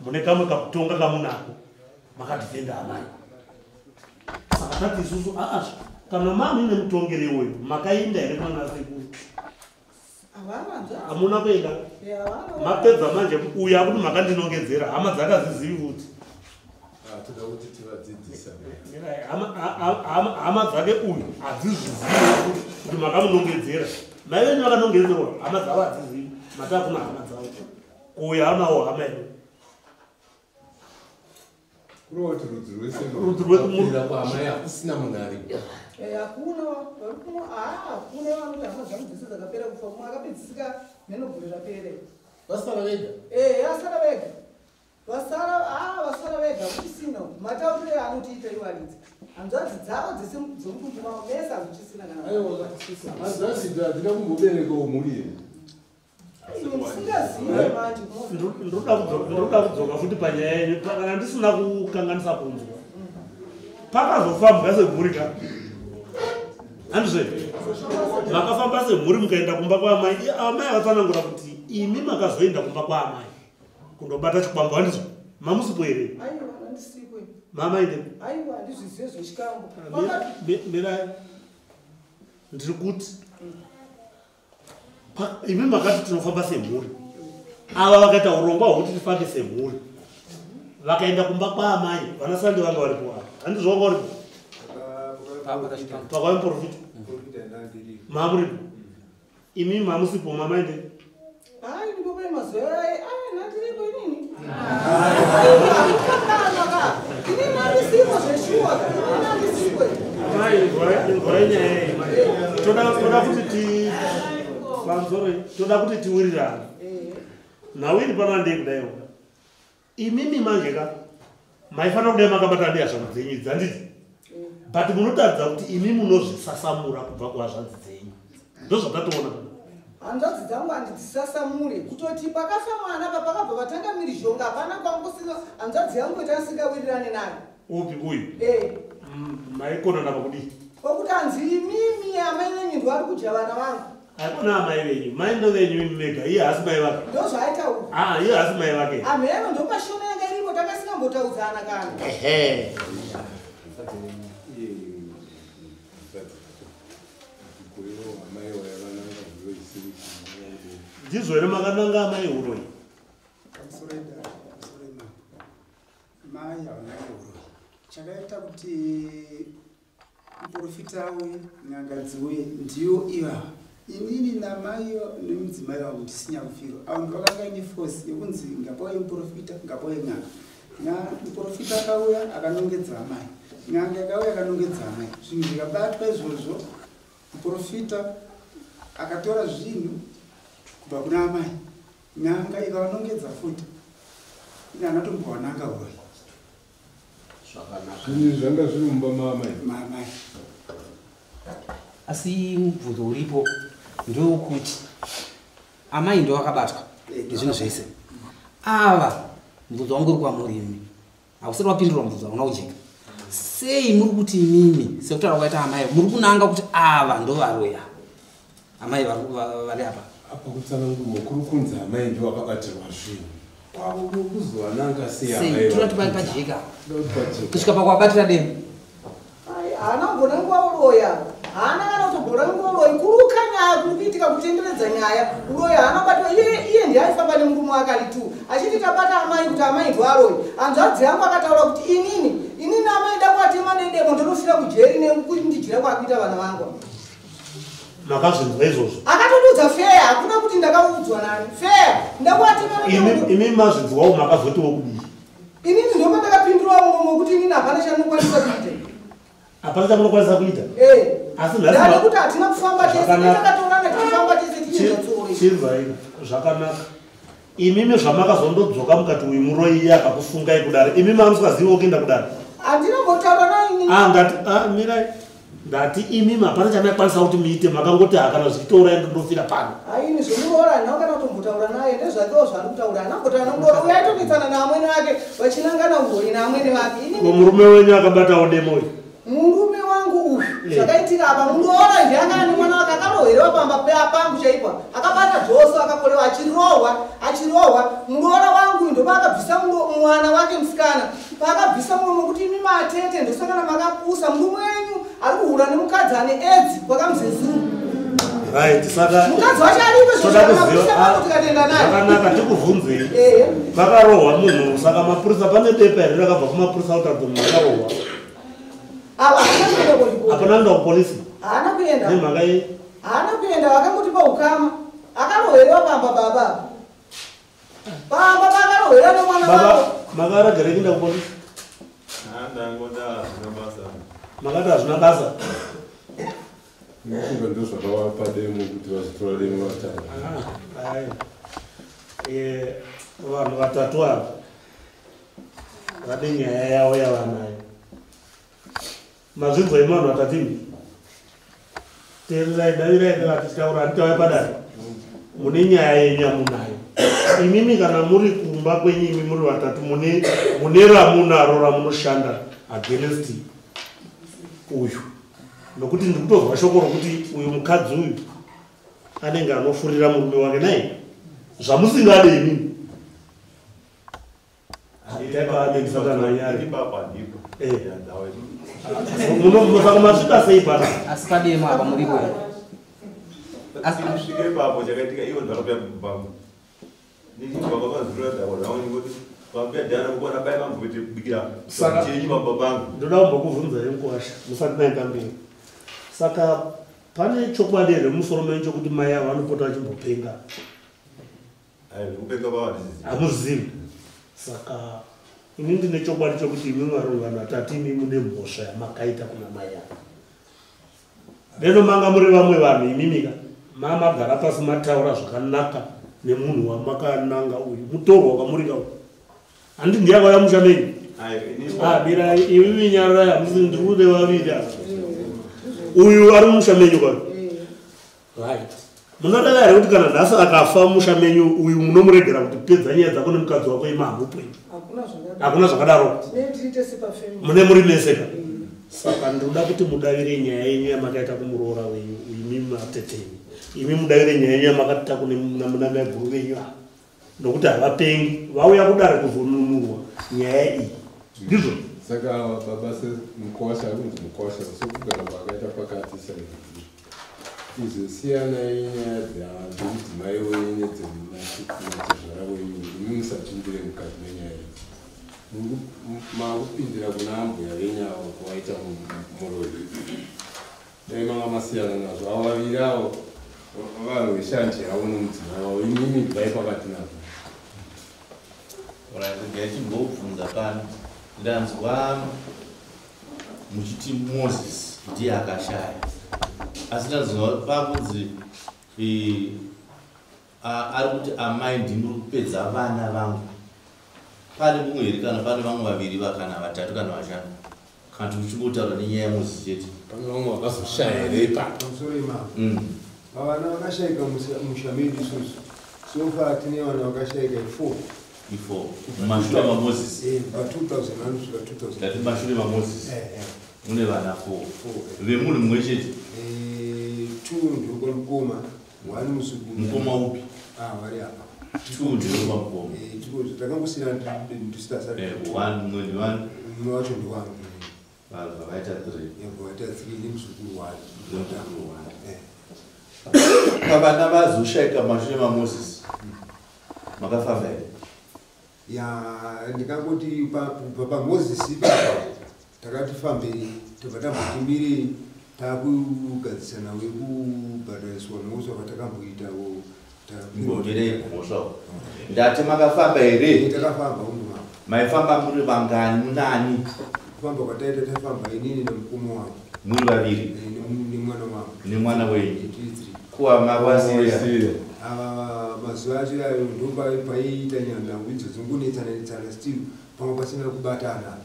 mune kamwe kakutonga kamunako, makadhifenda amai. Saka tati isusu aa, kana mamuine mutongero iwoyo, makainda here mwana sekuru? Havana hanzvadzi. Hamuna kuenda? Eh, havana. Mapedza manje, uyu akuti makandinongedzera, hama dzakazizivi futi. Toda kuti tivadzidzisa. Hama dzake uyu hadzizvizivi kuti makamunongedzera. Mai venyu vakanongedzerwa, hama dzavo hadzizivi mati hakuna hama dzavo. Kuuyu hanawo hama here? Kureva kuti rudzi rwese Rudzi rwapera kwaamai, hakusina munhu aripo? Eh, hakuna vari kuno. Aa, hakuna vanoti hama dzangu dzese dzakapera kufa. Mumwe akapedzisika mheno gore rapera. Vasara vega? Eh, asara vega. Vasara, aa, vasara vega, kuchisina. Matauriro anotiita iwaridzi, hanzvadzi dzavo dzese dzomutumbu mavo mese hakuchisina kana. Aiwa, hanzvadzi dzo hadzina kumboberekawo mhuri here? Ndisingazivi manje. Ndoda kudzoka futi panyaya yenyu, kana ndisina kukanganisa kunzwa, pakazofambwa semhuri ka, handizve? Makafamba semhuri mukaenda kumba kwaamai. Amai avatsanangura kuti imi makazoenda kumba kwaamai kundobata chikwambo, handizvo? Mamusipo here? Aiwa, handisipo. Mamainde? Aiwa, handizvizive zvechikambo. Mirai, ndiri kuti imi makati tinofamba semhuri. Ava vakaita urongwa hwekuti tifambe semhuri, vakaenda kumba kwaamai. Vanasande vanga varipo ava, handizvo? Vanga varipo pakauya muprofita? Mamuripo imi? Mamusipo? Mamainde? Ai, ndipo pane mazuva ai, ai, nandiripo inini. Aiwa, ka inini handisipo zveshuwa ka, inini handisipo. Mai, inzwai nyaya iyi mai. Toda kuti ti pamusoro, toda kuti tiwirirane. Nhau iri pano ndeyekudaiwo, imimi manje ka maifanira kudai makabata nehazvanzi dzenyu idzi, handiti? But munotaridza kuti imi munozvisasamura kubva kuhazvanzi dzenyu, ndozvatatoona pana. Hanzvadzi dzangu handidzisasamure. Kutoti pakafa mwana papakabva vatanga mhirizhonga, hapana kwangusina hanzvadzi yangu itasingawirirane nayo. Upi uyu? Eh. Maikonana pakudii? Kwakuti hanzi imimi amai venyu ndo vari kudya vana vangu. Haikona amai venyu, mai ndo venyu imi mega, iye haasi mai vake. Ndo zvaaitaura. Ah, iye haasi mai vake. Amheno, ndo mashona yanga iripo, takasingambotauzana kana. Ehe. Iye mukadzi kurevo amai wayavananga huroyi sei? Ndizvo here, makananga amai uroyi? Pamusoro idare, pamusoro imambo. Mai havanange uroyi. Chakaita kuti muprofita auye, n'anga dziuye, ndiyo ivava. Inini namai nemudzimai wangu ndisinyakufirwa. Avo ndovakanga ine force yekunzi ngapauye muprofita, ngapauye n'anga. Muprofita akauya akanongedza amai, n'anga yakauya akanongedza amai. Zvinhu zvikabatwa izvozvo, muprofita akatora zvinhu kubva kuna amai, n'anga ikavanongedza futi. Ine anatombowananga uroyi. Zvakanaka. Zvinhu zvanga zviri mumba maamai. Maamai. Asi mubvunzo uripo ndewokuti amai ndo vakabatwa nezvinhu zvese ava. Mubvunzo wangu uri kwamuri imi, hausati wapindurwa mubvunzo, hauna kujeka. Sei muri kuti imimi, sekutaura kwaita amai, muri kunanga kuti ava ndo varoya amai vari apa? Apa kutsanangurwa kuri kunzi amai ndo vakabatirwa zvinhu kwavo kuzovananga sei amai? Toda kuti pajeka kusvika pakuvabatira demo. Haana kumbonangwa uroya, haana kana kutombonangwa uroyi. Kuruka nyaya kuri kuitika, kutenderedza nyaya, uroyi haana kubatwa. Iye ndiye aifamba nemurume wake ari tu achiti tabata amai kuti amai ndo aroyi. Hanzvadzi yangu akataura kuti inini amai ndakuvatema nedemo, ndonofira kujeri nekundijira kwakuita vana vangu. Makazvinzwa izvozvo? Akatodudza feya, hakuna kuti ndakaudzwa nani. Feya ndakuvatema nedemo. Imi mazvinzwawo, makazotiwo kudii? Inini ndopandakapindura muromo kuti inini hapana chandinokwanisa kuita. Hapana chamunokwanisa kuita? Eh. Asi ndane kuti hatina kufamba tese, takatorana tichifamba tese tichinzatsori. Chinzwai zvakanaka. Imimi zvamakazondodzoka mukati uyu muroyi, iye akakusungai kudare, imi mamusingaziviwo kuenda kudare? Handina mbotaura nainini. Ah, ndati, ah, mirai, ndati imimi hapana chamakwanisa kuti muite, makangoti hakana zvichitourai, ndondofira pano. Aini zvemuroora handina kana kutombotaura naye, ndezvakewo zvaari kutaura. Handina kumbotaura nomuroora uyo, aitonetsana naamwene vake vachinangana uroyi naamwene vake. Inini Murume wenyu akabatawo demo uyu? Murume wangu uyu, zvakaitika apa, muroora ndiye anga ane mwana wake akarohwerewa pamba pangu chaipo, akabata dhoso, akakorewa, achirohwa, achirohwa. Muroora wangu uyu ndopaakabvisa mwana wake musikana, paakabvisa muromo kuti imi matete ndosangana makapusa, murume wenyu ari kuhura nemukadzi ane edzi kwakamuzezuru. Right, saka Mukadzi wacho aripo. Toda kuziva Zvozvamapurisa pano tikatoenda naye. Zvakanaka, tikubvunzei. Ehe. Pakarohwa munhu, saka mapurisa, pane bepa here rakabva kumapurisa kuti abve munhu akarohwa? Ava haana kuenda kuchikoro. Hapana kuenda kupolisi? Haana kuenda. Nemhaka yei? Haana kuenda, vakangoti paukama akarohwerewa pamba baba, pamba paakarohwera nemwana Baba, wavo. makaragere kuenda kupolisi? Ndangoda hazvina basa. Makati hazvina basa? Mufunga ndo zvakavapa demo kuti vazotora demo vatatu. Ah, ai. Vanhu vatatu ava vane nyaya yavo yavanayo. Mazvinzwa imi vanhu vatatu imi? Teererai, davirai kana tichitaura. Handitauya padare, mune nyaya yenyu yamunayo imimi. Kana muri kumba kwenyu imi muri vatatu, mune ramunaro ramunoshanda against uyu, nokuti ndikutozwa shoko rokuti uyu mukadzi uyu anenge anofurira murume wake naye zvamusingade imimi. Itaipaanendisatana. Ipapo handipo. Saka masvika sei pana? Asi pademo apa muripo here? Svika ipapo, chakaitika ivo ndakapya pangu ndichibva kwakazurira dhako rangu, ndingoti pambuya dhana kuona bai vangu bikira chenyu baba vangu. Ndoda kumbokubvunzai mukuwasha musati maenda mberi. Saka pane chokwadi here mumusoro menyu chokuti mai avo vanopota vachimbopenga? Ai, kupenga kwavo handizivi. Hamuzivi. Saka ini ndine chokwadi chokuti imi mwari vanhu vatatu imi mune mhosva yamakaita kuna mai avo. Deno manga muri vamwe vanhu imimika mamagara pasi mataura zvakanaka nemunhu wamakananga uyu, mutorwa kwamurika uyu, handi ndiye akauya musha menyu? Ai, ini Ah, mirai imi, nyararai, hamusi ndiri kune vaviri ava. Uyu ari mumusha menyu kwayo, right? Munodava here kuti kana nhasi akafa musha menyu uyu, munomuregera kuti pedza nyaya dzako nemukadzi wako, imi hamupo imi? Hakuna zvakadaro. Hakuna zvakadaro? Tinenge tiri tese pafamily. Mune muri mese ka. Saka ndoda kuti mudavire nyaya yenyu yamakaita kumuroora wenyu imi mateteni, imi mudavire nyaya yenyu yamakaita kune maiguru venyu ava, nokuti havapengi, vauya kudare kuzonunurwa nyaya iyi, ndizvo? Saka baba, semukwasha, akunzi mukwasha, sokugara kwakaita pakati saizvozvi, izosiyanai nyaya dzemudzimai wenyu nedzemunatezvara wenyu, imi musapindire mukati menyaya idzi. Makupindira kuna ambuya venyu avo kuvaita muroyi. Dai manga masiyana nazvo, avo vaviri avo vanhu veshanje yavo nomudzimai wavo, imimi bvai pakati nazvo. Regai timbobvunza pano. Ndanzwa muchiti Moses ndiye akashaya, asi ndanzwa pakunzi ari kuti amai ndimuri kupedza vana vangu. Pane mumwe here kana pane vamwe vaviri kana vatatu kana vashanu, kana kuti uchingotaura nenyaya yaMoses chete? Pane vamwe vakazoshaya here ipapo? Pamusoro imavo, pavana vakashayika musha medu isusu, so far tine vana vakashayika i4. I4 mumashure maMoses? Pa 2000 anosvika 2000. Ndati mashure maMoses. Mune vana 4? Four, eh. Vemunhu mumwe chete? Two ndokwamukoma, one muzukuru. Mukoma upi? Ah, vari apa. Two ndewepamukoma. Takangosiyana ndisitasari. One, mumwe ndi one. Mumwe wacho ndiwangu. Vabva vaita three. Yabva vaita three nemuzukuru one. Nemuzukuru one. Pavana vazoshayika mashure maMoses, makafamba here? Ya, ndikangoti kubva paMoses ipapa takati fambei, tobva tamboti mirei, takugadzisana wekubhadhariswa mhosva kwatakamboitawo. Mbonderei mhosva. Ndati makafamba here? Takafamba umwe. Maifamba muri vangani, munani? Kufamba kwataita, tafamba inini nemukoma wangu. Muri vaviri? Nemwana wangu. Nemwana wenyu. Tiri three. Kuwa mavasira? Ava mazuva acho ayo ndo paiita nyandangu idzodzo, ngunetsana netsana still, pamwe pasina kubatana.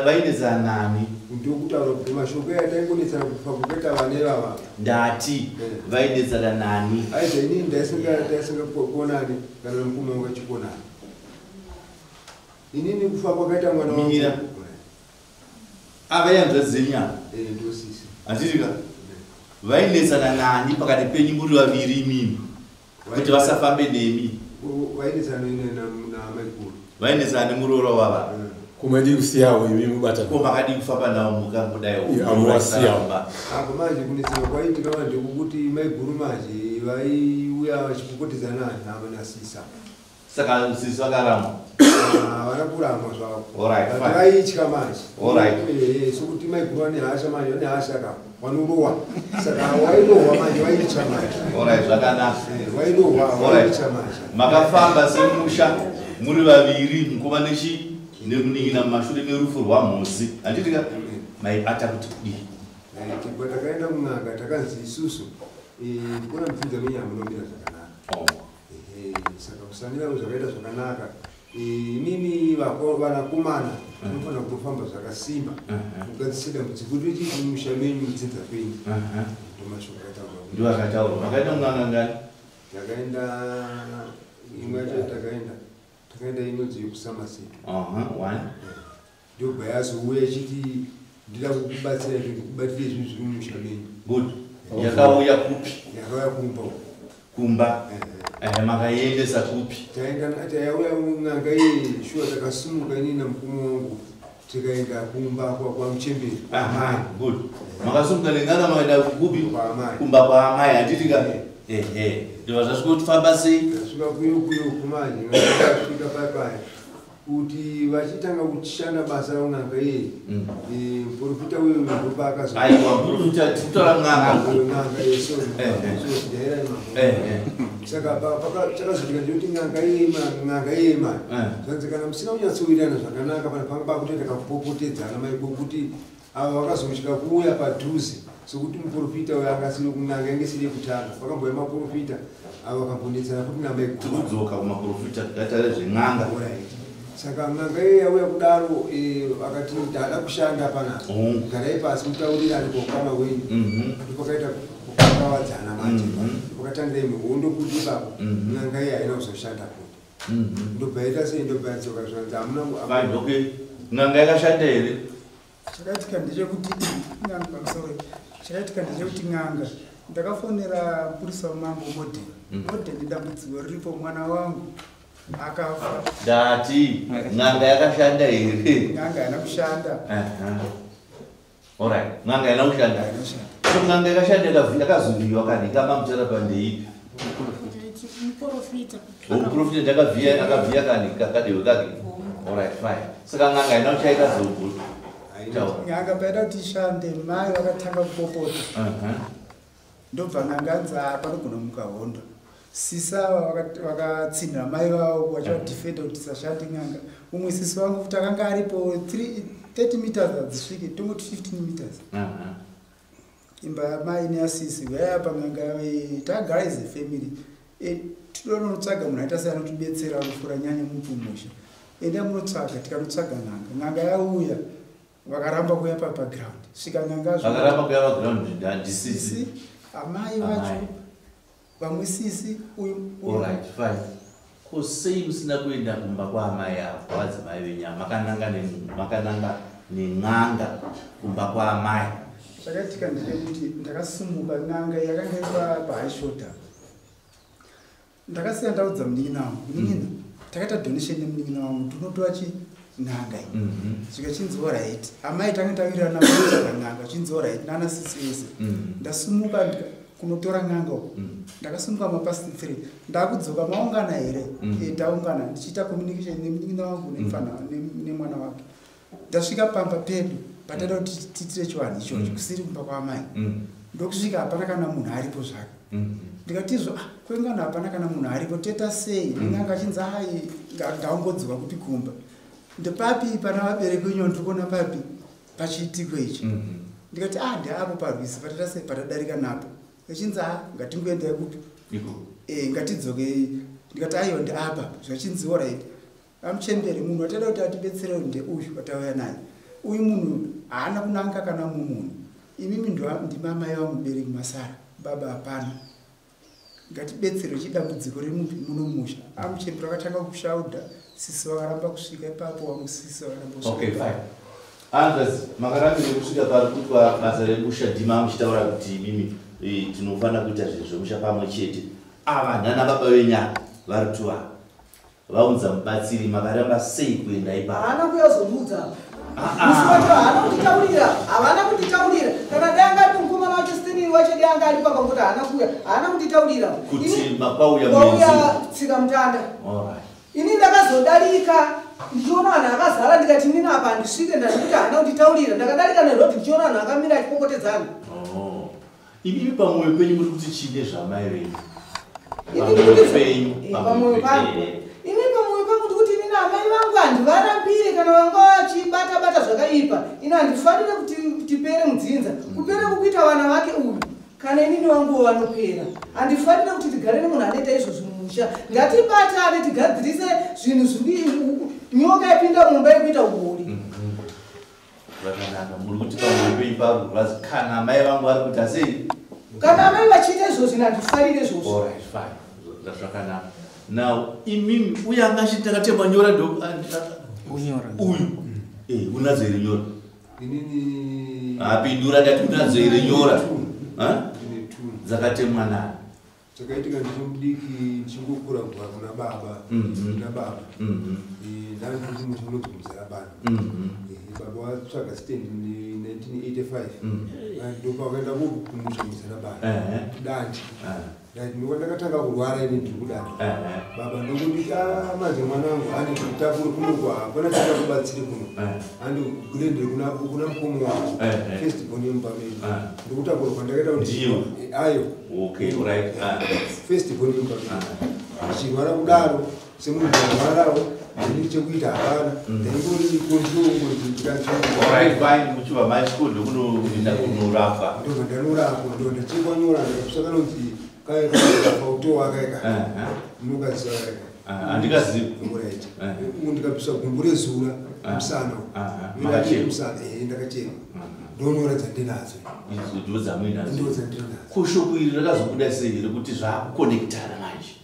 Vainetsana nani? Ndokutaura kuti mashoko aya taingonetsana kufa kukaita vana ivava. Ndati vainetsana nani? Aiza inini ndaisingakonani kana mukoma wangu achikonani. Inini kufa kwakaita mwana wangu. Mira. Ava ihanzvadzi dzenyu ava? Ndosisi. Handitika vainetsana nani pakati penyu muri vaviri imimi kuti vasafambe nemi? Vainetsana namaiguru. Vainetsana nemuroora wava? Kumadii kusiyawo imi mubata? Ko makadii kufamba navo mukangodaiwo? Iya, amuwasiyawo. Apa manje kunetsana kwaitika manje ndekukuti maiguru manje vaiuya vachipopotedzana hama nasisa. Saka sisi vakaramba? Havana kuramba zvavo. Alright, But fine. vaitya manje. Alright. Sokuti maiguru vane hasha manje, vane hasha ka, vanorohwa, saka wairohwa manje, vaitya manje. Alright, zvakanaka. Wairohwa. Alright. Vaitya manje. Makafamba semusha muri vaviri, mukoma nechi nekunin'ina, mumashure merufu rwaMhosi, handitika? Maibata kuti kudii? Tibva takaenda kun'anga, takanzi isusu kuna mupfudza menyama munomira zvakanaka. Oh. Ehe, saka kusamira zvakaita zvakanaka, imimi vanakomana munofanira kutofamba zvakasimba kugadzise dambudziko rechii mumusha menyu, mudzinza kwenyu. Ndomashoko akataurwa. Ndiwo akataurwa. Makaenda kun'anga ngani? Takaenda imwe yacho, takaenda inonzi yekuSamaseto. One. Ndobva yazouya ichiti ndida kukubatsira izvo, ndikubatire zvinhu zviri mumusha menyu. Good. Yakauya kupi? Yakauya kumba uko. Kumba. Ehe, makaiendesa kupi? Taenda, tayauya n'anga iye shuwa, takasimuka inini namukoma wangu, tikaenda kumba kwamuchemberi. Aha, good. Makasimuka nen'anga, makaenda kupi? Kwaamai. Kumba kwaamai, handitika? Ehe, ndobva zvasvika kufamba sei? Tasvika kuyo kuyo kumanje, tasvika paipaya kuti vachitanga kushanda basa ran'anga iye, muprofita uyo ndopaakazo. Aiwa, muprofita, tikutaura n'anga. N'anga iye, sorry. Sorry, ndairai mambo. Saka chakazoitika ndekuti n'anga iye mani, zvanzi kana musina kunyatsowirirana zvakanaka, pana panga pakutoita kakupopotedzana maiko, kuti ava vakazosvika kuuya padhuze, sokuti muprofita uyo angasiri kun'anga, yange isiri yekutanga, pakambouya maprofita ava vakambonetsana futi namaiguru. Tikudzoka kumaprofita, tikataure zven'anga. Alright. Saka n'anga iye yauya kudaro, akati ndada kushanda panapa, garai pasi mutaurirane kwaukama wenyu. Ndopakaita kukakavadzana manje, ndopakatangira imwe hondo kuti ipapo n'anga iye haina kuzoshanda futi. Ndobva yaita sei, ndobva yadzoka, zvanzi hamuna. Fine, okay, n'anga yakashanda here? Chakaitika ndechekuti n'anga, pamusoro, chakaitika ndechekuti n'anga, ndakafonera mupurisa wamambo Modern. Modern, dambudziko riripo, mwana wangu akafa. Ndati n'anga yakashanda here? N'anga haina kushanda. Aha. Alright, n'anga haina kushanda. So n'anga yakashanda yakazovhiyiwa kani kamamutara pandeipi? Muprofita. Muprofita ndakavhiya, akavhiya kani kakadehwe kake? Alright, fine. Saka n'anga haina kuchaita zoguru. N'anga paida kuti ishande, mai vakatanga kupopota. Ndobva n'anga anzi panogona kumuka hondo. Sisi ava vakatsinhira mai vavo vachivadhifenda kuti tisashande n'anga. Umwe sisi vangu futi akanga aripo 30 meters hadzisviki, tongoti 15 meters. Imba yamai neyasisi uyai apa n'anga tagara as a family. Tinonotsvaga munhu aita sei anotibetsera anofura nyanya mupumusha. Enda munotsvaga, tikanotsvaga n'anga. N'anga yauya vakaramba kuuya paground. Svika n'anga vakaramba kuuya paground handisisi. Amai vacho vamwe sisi uyu. Alright, fine. Ko sei musina kuenda kumba kwaamai avo kwavadzimai venyama? Makananga nen'anga kumba kwaamai. Zvakaitika ndechekuti ndakasimuka n'anga yakanga iri pahaishota. Ndakasiya ndaudza munin'ina wangu, munin'ina takaita donation nemunin'ina wangu tinotora chi n'anga iyi. Zvikachinzi alright. Amai tanga tawirirana kutsvaga n'anga chinzi alright nana sisi vese. Ndasimuka kunotora n'anga uko. Ndakasimuka mapast 3. Ndakudzoka maungana here? Taungana ndichiita communication nemunin'ina wangu nemfana nemwana wake. Ndasvika pamba pedu patada kuti tiitire chivanhu ichocho kusiri kumba kwaamai. Ndokusvika hapana kana munhu aripo zvake. Ndikatizvo kwengana hapana kana munhu aripo toita sei? N'anga achinzi ai ndaungodzoka kupi kumba. Ndepapi pana vabereki wenyu ndikuona papi pachiitiko ichi. Ndikati ndeapo parwizi pataita sei patadarika napo. Achinzi ngatingoendai kupi? Ngatidzokei. Ndikati aiwa ndeapa. Zvachinzi alright. Amuchembere munhu watada kuti atibetsere ndeuyu watauya naye. Uyu munhu haana kunanga kana mumunhu. Imimi ndimamai vamubereki masara. Baba hapana. Ngatibetserwe chidambudziko remupi muno musha. Amuchembere vakatanga kushauda, sisi vakaramba kusvika ipapo, vamwe sisi vakaramba kusvika. Okay, fine. Andres, makarambire kusvika pari kuitwa basa remusha ndima muchitaura kuti imimi tinofanira kuita zvinhu zvemusha pamwe chete. Ava nana baba venyaka vari tuva. Vaunza mubatsiri makaramba sei kuenda ipapo? Haana kuyazomudza. Musi wacho haana kutitaurira, havana kutitaurira. Kana dai anga ari mukomana wacho Stanley wacho dai anga aripo akangoti haana kuuya, haana kutitaurira. Kuti kwauya muenzi. Kwauya tsika mutanda. Alright. Ini ndakazodarika ndichiona vanhu akazara ndikati nini apa handisvike ndazvikuti haana kutitaurira. Ndakadarika nerodi ndichiona vanhu akamira achipopotedzana. Oh. Imimi pamwoyo penyu muri kuti chii nezvamai venyu? Pamwoyo pangu. Ini pamwoyo pangu ndikuti inini amai vangu handivarambire kana vanga vachibata-bata zvakaipa. Ini handifanire kuti tipere mudzinza. Kupere kukuita vana vake uyu. Kana inini vanguwo vanopera. Handifanire kuti tigare nemunhu anoita izvozvo mumusha. Ngatibatane tigadzirise zvinhu zviri nyoka yapinda mumba yekuita uori. Zvakanaka, muri kuti pamwoyo penyu parurwadzi kana amai vangu vari kuita sei? Kana amai vachiita izvozvo ini handifarire izvozvo. Alright, fine. Zvakanaka. Now, imimi uye anga achiti takatemwa nyora ndo unyora. Uyu. Unadzo here nyora? Inini apindura ndati unadzo here nyora? Dzakatemwa nani? Chakaitika ndichimudiki ndichingokura kubva kuna baba. Kuna baba. Ndandiri muti unonzi Muzarabani. Baba vatsvaga stand in 1985. Ndopakaenda kumusha Muzarabani. Dandi. Ndakatanga kurwara ini ndiri kudandi. Baba ndokunditi manje mwanangu ane kutakure kuno hapana chakubatsire kuno. Andi kulendere kuna mukomo wangu. First born yemumba medu. Ndokutakura kwandakaita kuti ndiyo. Ayo. Okay, right. First born yemumba medu. Ndichirwara kudaro semunhu arwarawo ndini chekuita hapana. Ndaingori control Alright, fine. Muchibva machiko ndokunoenda kunorapwa. Ndobva ndanorapwa, ndo ndachekwa nyora ndikapiswa kanonzi ndikapiswa gumbu rezura musana musana ndakachema ndonyora dzandinadzo ndo dzamuinadzo kushoko iri rakazobuda sei rekuti zvakukonektana manje?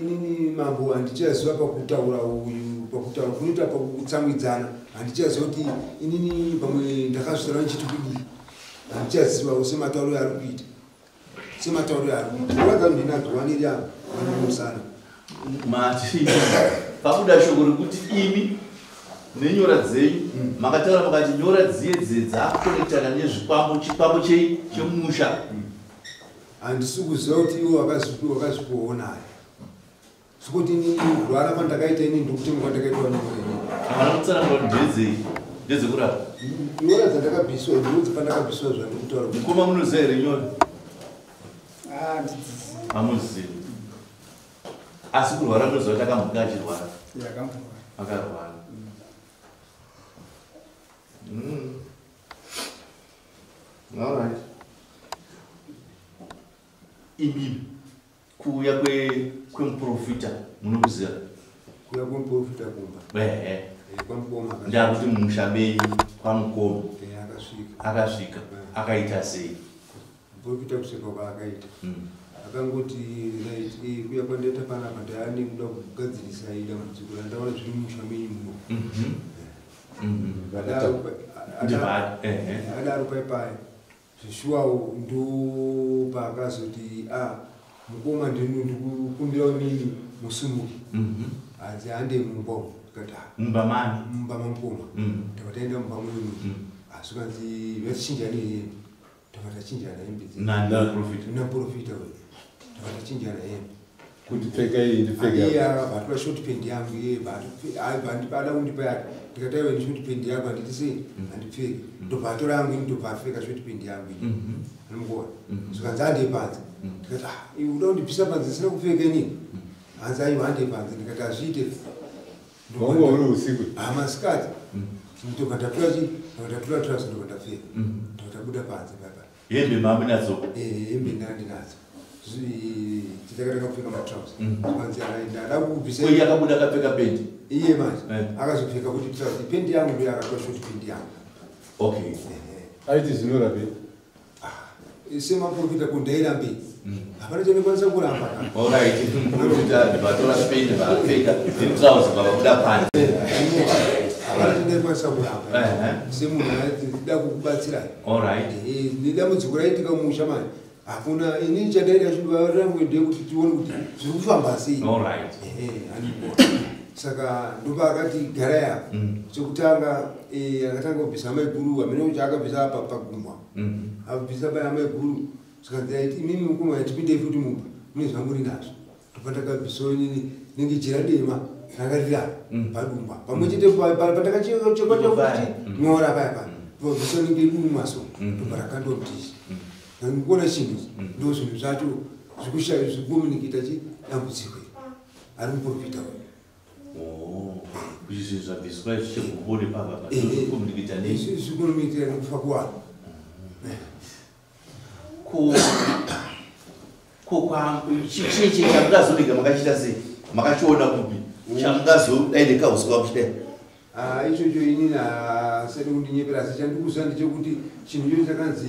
Inini mambo handichaziva pakutaura uyu pakutaura kunoita pakutsamwidzana handichaziva kuti inini pamwe ndakazvitaura ndichiti kudii handichazivawo sematauro ari kuita. Sematauro ari kuita nyora ndinadzo waniri apa vanomusana mati pabuda shoko rekuti imi nenyora dzenyu makataura makati nyora dziye dzakukonektana nezvikwambo chikwambo chei chemusha. Handisi kuziva kuti iwo wakazvikuonayo. Sekuti inini kurwara kwandakaita inini ndokutema kwandakaitwa nyora inini. Havana kutsanangura kuti ndedzei, ndedzekurapa. Nyora dzandakabviswa ndodzi pandakabviswa zvandikutaura. Mukoma munoziva here nyora? Ah, ndidzizivi. Hamuzivi. Asi kurwara munoziva kuti akamboka achirwara? Akamborwara. Akarwara. All right. Imimi kuuya kwemuprofita munokuziva? Kuuya kwemuprofita kumba. Ehe. Kwamukoma. Ndakuti mumusha menyu kwamukoma. Akasvika. Akasvika. Akaita sei? Muprofita kusvika kwaakaita. Akangoti right, kuya kwandaita panapa ndaane kuda kugadzirisa dambudziko randaona zviri mumusha menyu muno. Adaro pai zvishuwawo ndopaakazoti a mukoma ndikukumbira mimi musumuke. Hanzi hande mumba umu. Ndikati, ah, Mumba mani? Mumba mamukoma. Ndabva taenda mumba muno. Asi kanzi vachinjani hembe. Ndabva tachinjana hembe dzedu. Nani muprofita? Namuprofita uyu. Ndabva tachinjana hembe. Kuti pfeka iyi ndipfeke. Iye akabva atora short pant yangu iye bva ada kundipa yake. Ndikati aiwa ni short pant yangu handiti sei handipfeki. Ndobva atora yangu ini ndobva apfeka short pant yangu ini. Anomuona. Zvikanzi handei panze. Ndikati ah iwe uda kundibvisa panze ndisina kupfeka inini. Hanzi aiwa handei panze. Ndikati hazviite. Wanga uri usiku? Ah, masikati. Ndobva ndatora chi, ndobva ndatora trouser ndobva ndapfeka. Ndobva ndabuda panze papa. Hembe mamunadzo? Hembe ndandinadzo. Titakatanga kupfeka matrauser. Zvikanzi ndada kukubvisa. Ko iye akabuda akapfeka pendi? Iye manje akazopfeka kuti trouser. Pendi yangu ndiyo akatora short pendi yangu. Okay. Aiti zvinorapei? Semaprofita ko ndairambei? Hapana chandikwanisa kuramba ka. All right. Muprofita vatora pendi vakapfeka netrauser vakabuda panze. Hapana chandikwanisa kuramba. Semunhu aida kukubatsirai. All right. Nedambudziko raitika mumusha manje. Hakuna inini chandaida chibarangu ndekuti tione kuti zviri kufamba sei. All right. Andikuona. Saka ndopaakati garai apa. Chekutanga akatanga kubvisa maiguru, amene kuti akabvisa apa pagumwa. Abvisa paya maiguru. Saka ndaiti imimi mukoma yatipindei futi mumba. Mune zvamuri nazvo. Ndopandakabvisawo inini nenge jira dema rakarira padumba. Pamwe chete pandakachekwa chekuti nyora paya paya. Ndobvisa nenge dumwa so. Ndobva rakandobvisa. Ndikuona chinhu ndo zvinhu zvacho zvikushaya zvikukomunikita chi dambudziko iri. Ari muprofita uyu. Oh, izvi zvabviswa izvi chegumbo nepapa pa. Zvikukomunikita nei? Izvi zvikukomunikita nekufa kuvanhu. Ko kwa chii chamungazorega makachiita sei? Makachiona kupi? Chamungazodai nekauswa kuchidai? Ah, ichocho inini asati kundinyepera, asi chandikuziva ndechekuti chinhu ichocho chakanzi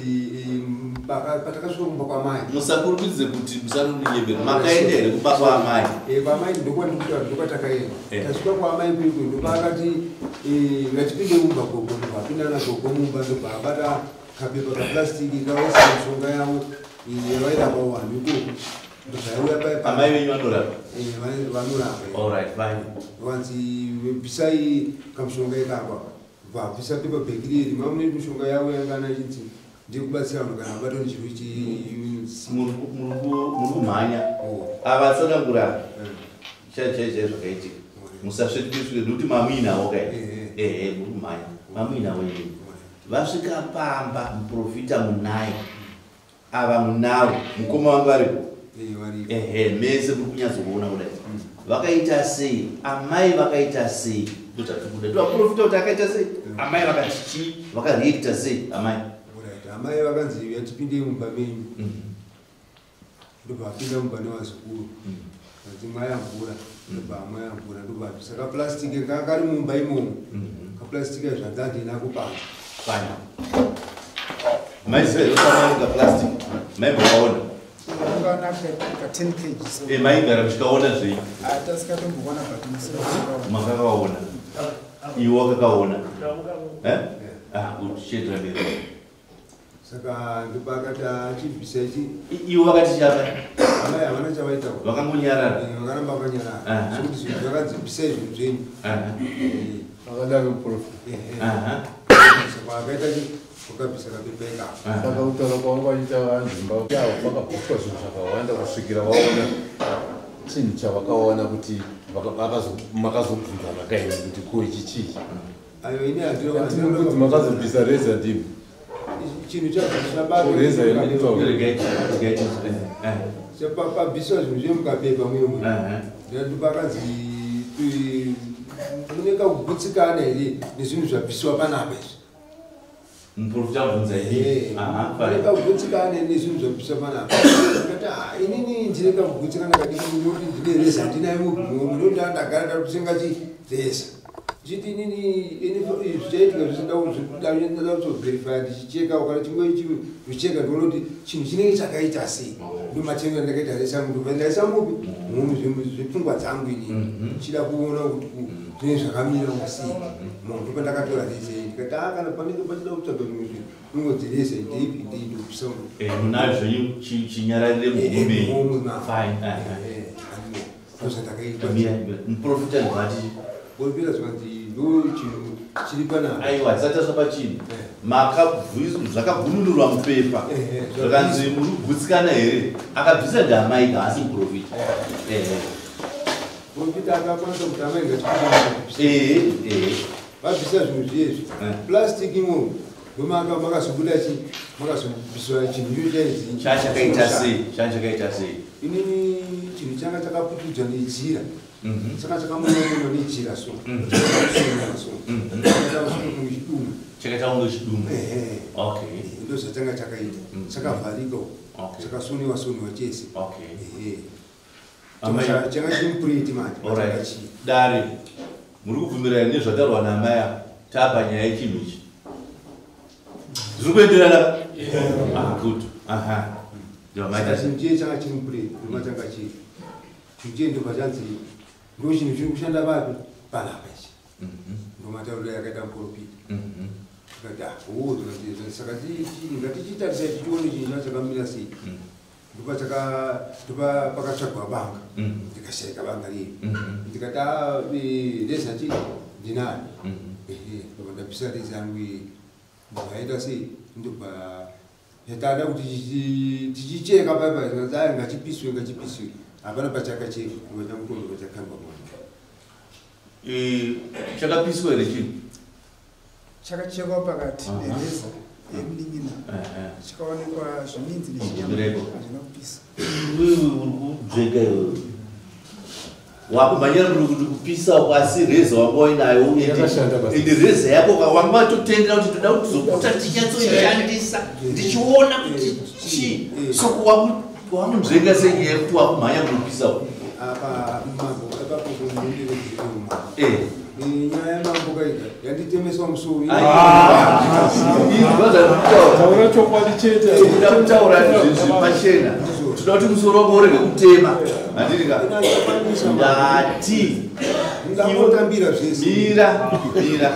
patakasvika kumba kwamai. Musakurumidze kuti musanondinyepera. Makaenda here kumba kwaamai? Kwamai ndokwandikuti ndokwatakaenda. Tasvika kwaamai kwekwe ndopaakati ngatipinde mumba gogo, ndobva apinda nagogo mumba ndobva abata kapepa kaplastiki kavaisa mishonga yavo yavairapa vanhu ikoko. Amai venyu vanorapa? Vanorapa. All right, fine. Vanzi bvisai kamushonga ikako. Vabvisa pepa bhegi riri, mamune mishonga yavo yanga nachinzi ndekubatsira vanhu kana vabatwa nechirwere che Muri kumhanya. Ava tsanangura. Chai chai chai zvakaitika. Musasvetuke nekuti mamuinawo kai. Ehe, muri kumhanya. Mamuinawo imi. Vasvika pamba muprofita munaye. Ava munawo, mukoma wangu varipo. Ehe, mese muri kunyatsokuona kudai. Vakaita sei? Amai vakaita sei? Ndozvatikuda. Tovaprofita kuti akaita sei? Amai vakati chii? Vakareacta sei? Amai. Right. Amai vakanzi yatipinde mumba menyu. Ndobva vapinda mumba nevazukuru. Vanzi mwaya mvura. Ndobva mwaya mvura. Ndobva vabvisa kaplastiki kari mumba imomo. Kaplastiki zvanzi handina kupanza. Fine. Maiziva here kuti amai kaplastic? Maimbokaona? Ka 10 kg. Maigara muchikaona zvei? Tasikatomboona but musikaona. Makakaona. Iwe wakakaona. Ah, uchiendera mberi. Saka ndopakati achibvisa ichi. Iwe vakati chava? Amai havana chavaita. Vakangonyarara. Vakaramba vakanyarara. Zvekuti zvinhu zvakanzi bvisai zvinhu zvenyu. Vakadaro muprofita. Saka akaita chi wakabvisa kapepa ikako. Saka kutaura kwavanga vachiita vanhu mumba yavo vakabviswa zvinhu zvakawanda kusvikira vaona. chinhu chavakaona kuti makazobvunzana kaini kuti ko ichi chii? Ayo ini Kuti makazobvisa reza ndimi. Chinhu Reza yemutauro. Chapabviswa zvinhu zvemukapepa muyomwe, pakanzi mune kakugutsikana here nezvinhu zvabviswa panapa izvi? Muprofita abvunza ini. Aha, Mune fine. kakugutsikana here nezvinhu zvabviswa panapa? Ndikati, "Ah, inini ndine kakugutsikana kadiki nekuti ndine reza, ndinayo mubhumu, ndokuti ndagara ndakutenga chi reza." Ndichiti inini ini zvichaitika zvese ndauda kutoverifya ndichicheka, kana chimwe ndichicheka ndikuona kuti chinhu chinenge chakaita sei. Ndomatengera ndakaita reza yangu, ndobva ndaisa mupi mumu zvepfungwa dzangu inini, chida kuona kuti zvinenge zvakamira sei. Munhu pandakatora reza iyi ndikati, "Ah, kana panenge pachida kutsvaga zvimwe zvinhu, unongodzi reza ndeipi ndei ndopisa." Munayo zvenyu chinyararire mugume. Muhomwe. Fine. Ndozvandakaita. Muprofita ndivati Profita zvikanzi ndo chinhu chiri panapa. Aiwa, tisati tasva pachinhu, zvakabvununurwa mupepa, zvakanzi muri kugutsikana here? Akabvisa ndamaika, haasi muprofita. Ehe. Profita akakwanisa kuti amai ngachipisa. Ehe, ehe. Vabvisa zvinhu zviyezvi, plastic imomo ndomaka makazobuda chi makazobviswa chinhu icho chainzi Chachakaita sei? Chachakaita sei? Inini chinhu changa chakaputudzwa nejira, saka chakamonyamonwa nejira, so chakasonewa, so chakaita kunge chidumbu. Chakaita kunge chidumbu. Ehe. Okay. Ndo zvachanga chakaita, chakavharika uko, chakasonewa sonewa chese. Okay. Ehe. Amai- Changa chiri mupureti manje. Alright. Dare, muri kubvumirana nezvataurwa naamai apa? Tapa nyaya yechinhu ichi zviri kuenderana? Ah, good. Aha, Saka chinhu chiye changa chiri mupureti, ndoma changa chiri chinhu chiye, ndobva chanzi ndo chinhu chiri kushanda papi panapa ichi. Ndomatauriro yakaita muprofita. Tikati, "Ah, oh," tikati, saka ngatichitarisai tichione chinhu chacho chakamira sei. Ndopa pakatsvagwa banga, ndikashaika banga riye. Ndikati, "Ah, reza chii ndinayo." Ehe, ndobva ndabvisa reza yangu iyi, ndobva yaita sei, ndobva tada kuti tichicheka paipa, zvikanzi, "Ai, ngachipiswe, ngachipiswe." Hapana pachakacheka, ndobva chamutondo pachakandwa mwana. Chakapiswa here chinhu? Chakachekwa pakati nereza yemunin'ina, chikaonekwa zviminzi nechinyama. Mireko. Hazvina kupisa. Iwewe uri kudzveka, iwewe wakumhanyira kuri kuti kupisa uko, asi reza wanga wainayo. Yakashanda basa. Ende reza yako wanga watotendera kuti toda kuzokuta tinyatsoishandisa ndichiona kuti chii, so wakunzvenga senyaya yekuti wakumhanya kunopisa uko. Apa mambo, ipapo kundiregerero. Nyaya yamambo kaika yanditemeswa musoro. Taura chokwadi chete. Toda kutaura zvinhu zviri pachena, toda kuti musoro wako urege kutema, handiti ka? Ndati Ndangotambira zvese. Mira, mira,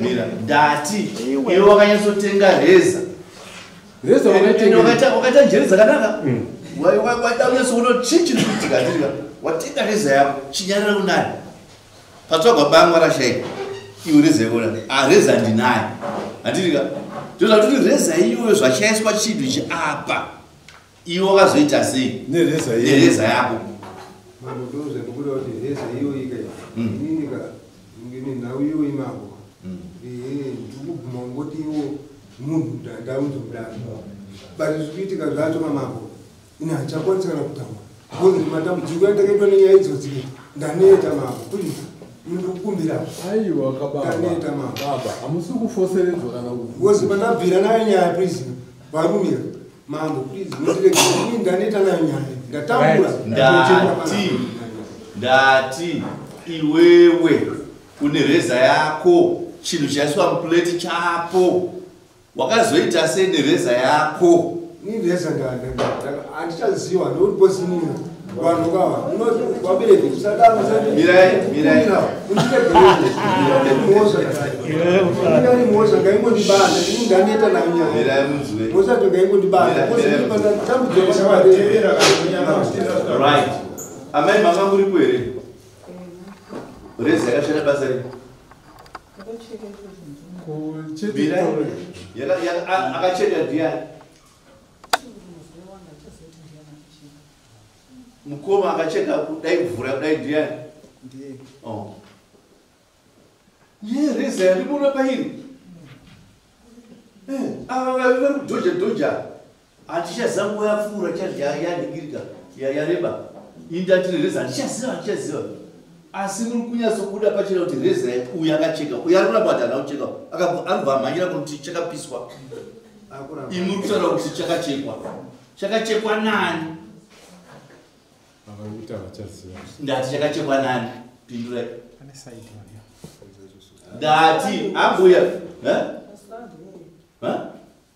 mira. Ndati iwe wakanyatsotenga reza. Reza wakaitenga? Ende wakaita njere dzakanaka. Waida kunyatsoona chii chiri kuitika, handiti ka? Watenga reza yako, chinyarara kunani patsvagwa bangwa rashaika, iwe reza yako, ah, reza ndinayo, handiti ka? Ndozvatoti reza iyoyo zvachaiswa chinhu ichi apa, iwe wakazoita sei nereza? Nereza yako. Mambo, ndozvandikuda kuti reza iyoyi kai, inini ka ngene nhau iyoyi mambo, ehe, ndikubvuma kungoti iwo munhu ndaunza mudaro, but zviri kuitika zvacho kamambo, ini handichakwanisa kana kutaura because matambudziko andakaitwa nenyaya idzodzi, ndaneta mambo, please, ndikukumbira. Aiwa kababa. Ndaneta mambo. Baba, hamusi kufoseredzwa kana Because pandabvira nayo nyaya, please, varumira mambo, please, mundirege, ini ndaneta nayo nyaya, ndatambura. Ndati iwewe une reza yako, chinhu chaiswa muplate chapo, wakazoita sei nereza yako? Ini reza handichaziva nekuti boss inini vanhu kava unoti vabereki musadaro. Mirai, mirai. Mhosva mhosva ngaingondibata, ini ndaneta nayo nyaya. Mirai munzwe. Mhosva to ngaingondibata. Mirai, mirai. Right, amai, manga muripo here? Reza yakashanda basa rei? Mirai. Akacheka ndiani? Mukoma akacheka kudai mvura kudai ndiani? Ndiye. Oh. Ye reza yandinoona pairi. Ava vari kudhoja dhoja. Handichaziva nguva yapfuura yanhingirika yareba. Ini ndati reza handichaziva handichaziva. Asi muri kunyatsobuda pachena kuti reza uyu akacheka. Uyu ari kuramba kuti haana kucheka. Anobva amhanyira kuti chakapiswa. Imi muri kutaura kuti chakachekwa. Chakachekwa nani? Ndati chakachekwa nani? Pindurai. Ndati ambuya.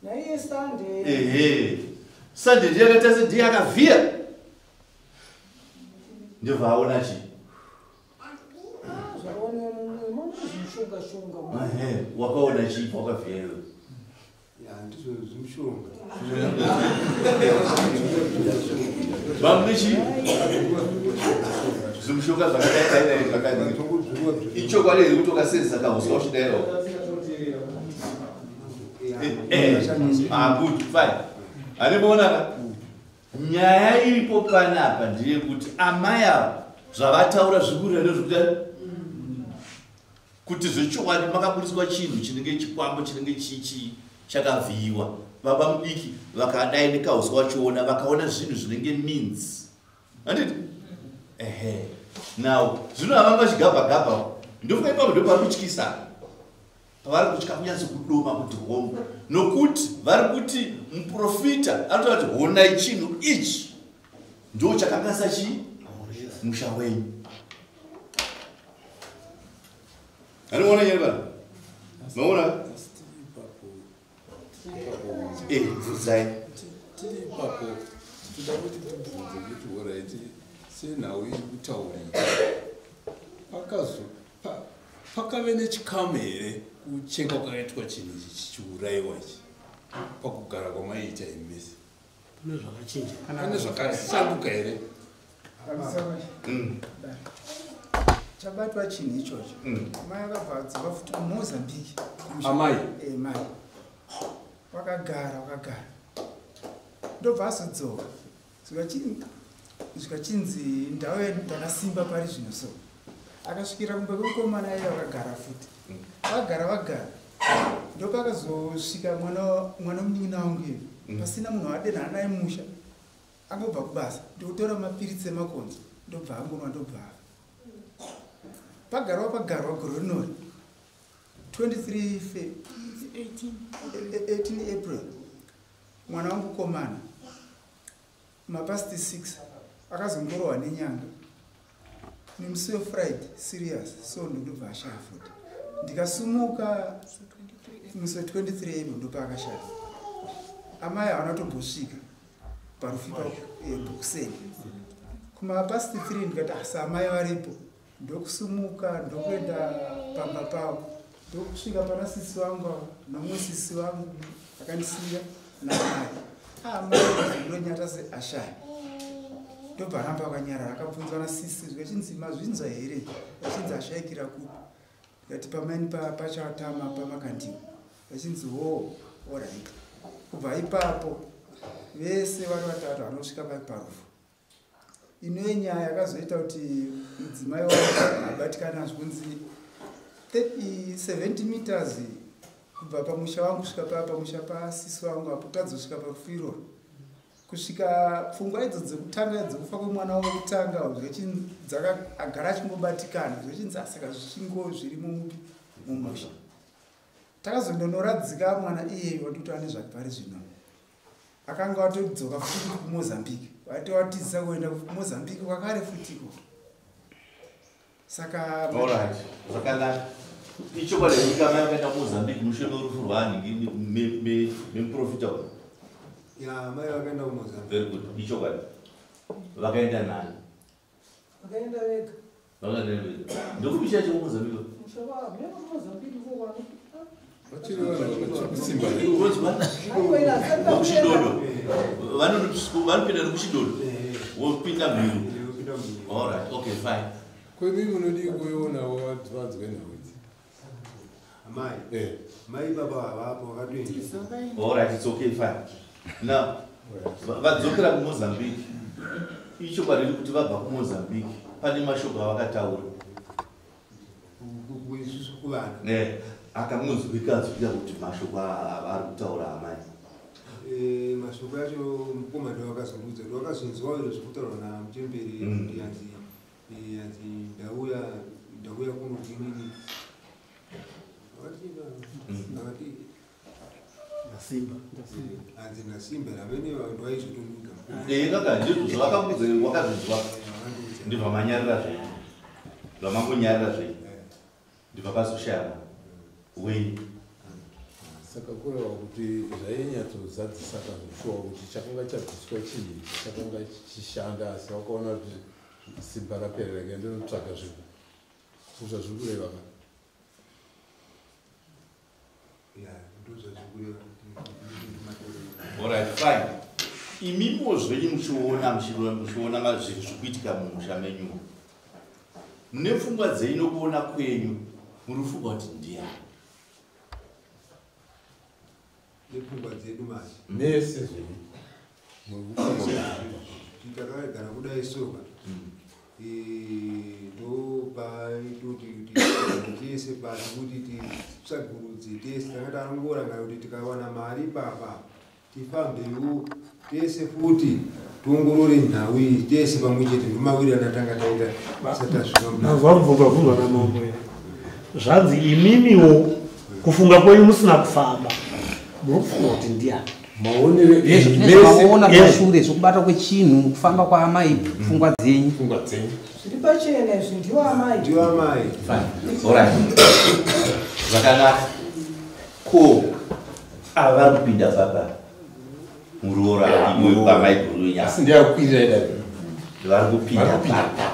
Naiye Sunday. Ehe. Sunday ndiye akatasa ndiye akavhiya. Ndobva aona chii? Zvakaona mumwe mune zvimushonga shonga. Ehe, wakaona chii pawakavhiya iwe? Ya, ndizvo zvimushonga. Vamune chii? Zvimushonga zvakadai dai zvakadai. Ichokwadi here kuti wakasenzesa kahuswa uchidairawo? Good, fine. Handimuona nyaya iripo panapa ndeyekuti amai ava zvavataura zvikurira ndezvekuti kuti zvechokwadi makaburitswa chinhu chinenge chikwambo chinenge chichi chakavhiyiwa. Baba mudiki vakadai nekauswa vachiona vakaona zvinhu zvinenge minzi. Handiti? Ehe. Now, zvino havanga vachigabha gabha. Ndofunga ipapo ndopari kutyisa. Pavari kutya kunyatso kudoma kuti hongu. Nokuti vari kuti muprofita anotaura kuti honai chinhu ichi ndo chakanganisa chii musha wenyu. Anoona nyaya bana? Maona? Bvunzai. Tiri ipapo toda kuti tibvunze kuti alright senhau iri kutaurika pakave nechikamu here kuchekwa kwakaitwa chinhu ichi chichiurayiwa ichi pakugara kwamaiita imisi? Pane zvakachinja. Pane zvakasanduka here? Chabatwa chinhu ichocho. Mai akabva adzoka futi kuMozambique. Amai? Mai. Wakagara wakagara. Ndobva azodzoka. Zvikachinzi ndauya ndakasimba pari zvino so. Akasvikira kumba kwemukomana iye vakagara futi. Vagara vagara. Ndopakazosvika mwana munin'ina wangu iye. Pasina munhu wadenhana naye musha. Angobva kubasa. Ndokutora mapiritsi emakonzo. Ndobva angonwa ndobva afa. Pagarwa pagarwa gore rinori. 23 18 April. Mwana wangu komana. Mapast 6 akazongorohwa nenyanga. Nemusi weFriday serious so ndobva ashaya futi. Ndikasumuka musi we23 April ndopaakashaya. Amai havana kutombosvika parufu ipapo kuseni. Kumapast 3 ndikati asi amai varipo. Ndokusumuka ndokuenda pamba pavo. Ndokusvika pana sisi vangu ava nomumwe sisi vangu akandisiya namai. Amai ndonyata seashaya. Ndobva aramba akanyarara akabvunzwa nasisi zvikachinzi mazvinzwa here? Achinzi ashayikira kupi? Ndikati pamaini pachatama pamakandiwa. Vachinzi ho, alright. Kubva ipapo vese vari vatatu vanosvika parufu. Ino nyaya yakazoita kuti mudzimai wangu abatikana zvikunzi 70 meters kubva pamusha wangu kusvika pamusha pasisi wangu apo tadzosvika parufu iroro. Kusvika pfungwa idzo dzekutanga dzekufa kwemwana wekutanga agara achingobatikana zvechinzi asaka zvichingo zvirimo mupi mumusha. Takazondonoradzika mwana iyeyu watoti ane zvake pari zvino. Akanga watodzoka futi kuMozambique. Watowatizisa kuenda kuMozambique kwakare futiko. Saka Alright, zvakanaka. Ichokwadi nyika mai vakaenda kuMozambique mushure merufu rwaanhingi memuprofita uyu. Ya, mai vakaenda kuMozambique. Very good. Ichokwadi. Vakaenda nani? Vakaenda vega. Vakaenda vega. Ndokupi chacho kuMozambique? Musha wavo, Mozambique iko Vachiri vanhu vachikusimba. Kuchidodo. Vanopinda nekuchidodo. Wopinda mhiri. Alright, okay, fine. Kwedu munodii kuionawo vanzwe nhau idzi? Amai. Mai baba havapo vakatoenda. Alright, it's okay, fine. Now, vadzokera kuMozambique. Ichokwadi iri kuti vabva kuMozambique pane mashoko avakataura. Isusu kuvana. Ne, akangonzwika nzwika kuti mashoko avari kutaura amai. Eh, mashoko acho mukoma ndo akazondiudza kuti wakazvinzwa iro zvekutaurwa namuchemberi kuti hanzi hanzi ndauya ndauya kuno kuinini akati akati nasimba hanzi nasimba ramene vanhu vaizotondiudza. Eh, kaka ndizvo zvavakakuudza wakazvinzwa. Ndibva manyarira zvenyu. Zvamangonyarira zvenyu. Ndibva pazoshaya wenyu. Saka kureva kuti zvainyatsozadzisa kazvishuwa kuti chakanga chabviswa chii chakanga chichishanda asi vakaona kuti simba rapera rega ndinotsvaga zvimwe. Ndozvazviri kureva ka? Ya, ndozvazvikureva. Alright, fine. Imimiwo zvenyu muchiona muchiona zvinhu zviri kuitika mumusha menyu. Mune pfungwa dzenyu nokuona kwenyu muri kufunga kuti ndiani? Nepfungwa dzedu manje. Mese zvenyu. Muri kufunga kuti takagara kudai soka. Ndopaitoti kuti tese pasi kuti titsvagurudze tese tanga tangorangana kuti tikawana mari papa tifambewo tese futi tiongorore nhau iyi tese pamwe chete ndomawirirana tanga taita tisati tasvika Mazwa mubvunzo wabvunzwa namambo here? Zvanzi imimiwo kufunga kwenyu musina kufamba muri kufunga kuti ndiani? Nezvamaona pashure zvokubata kwechinhu kufamba kwaamai pfungwa dzenyu. Pfungwa dzenyu. Zviri pachena izvi ndiwo amai. Ndiwo amai. Fine. Alright. Zvakanaka. Ko ava vari kupinda papa muroora iwe pamaiguru Asi ndiyakukwirira idare. Vari kupinda papa.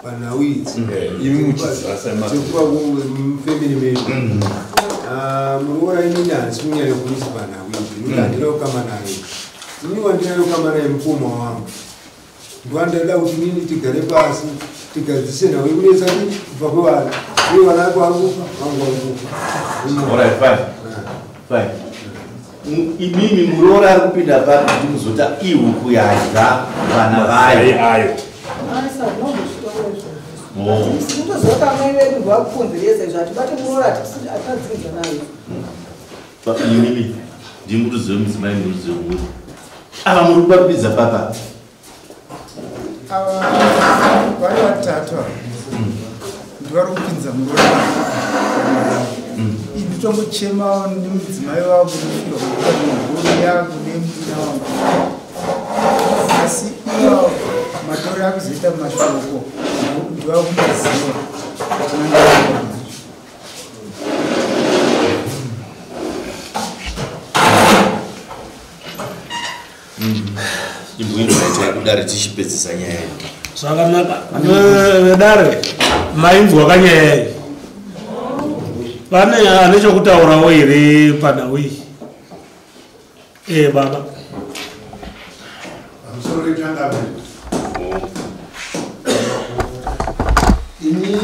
Panhau idzi. Imi muchiziva sema. Dzekuva mufemili medu. Ah, muroora inini handisi kunyanya kumisa panhau idzi nekuti handina kukama naye. Inini wandinayo kukama naye mukoma wangu. Ndowandada kuti inini tigare pasi tigadzise nhau yekunetsa kuti kubva kwevana. Uye vana vako vari kufa, vangu vari kufa. Alright, fine. Fine. Imimi muroora ari kupinda papi kuti muzota ihuku yadya vana vayo. Ayo. Aisa zvinombozvitaura izvozvo. Oh. Kutoziva kuti amai vedu vakukonzeresa izvo hatibate muroora hatinadzinza nayo. Imimi ndimurudzi wemudzimai murudzi wemhuri. Ava muri kubapidza papa. Ava vari vatatu ava ndivari kupinza muroora. Nditongochemawo nemudzimai wangu nefirwa nemhuri yangu nemudina wangu. Asi ivo matoro akuzoita mashoko ndiva kumaziva. Imboindoita kudare tichipedzisa nyaya iyi. Zvakanaka. Vedare mainzwa kanyaya iyi. Pane ane chokutaurawo here panhau iyi? Eh baba. Pamusoro changamire. Ini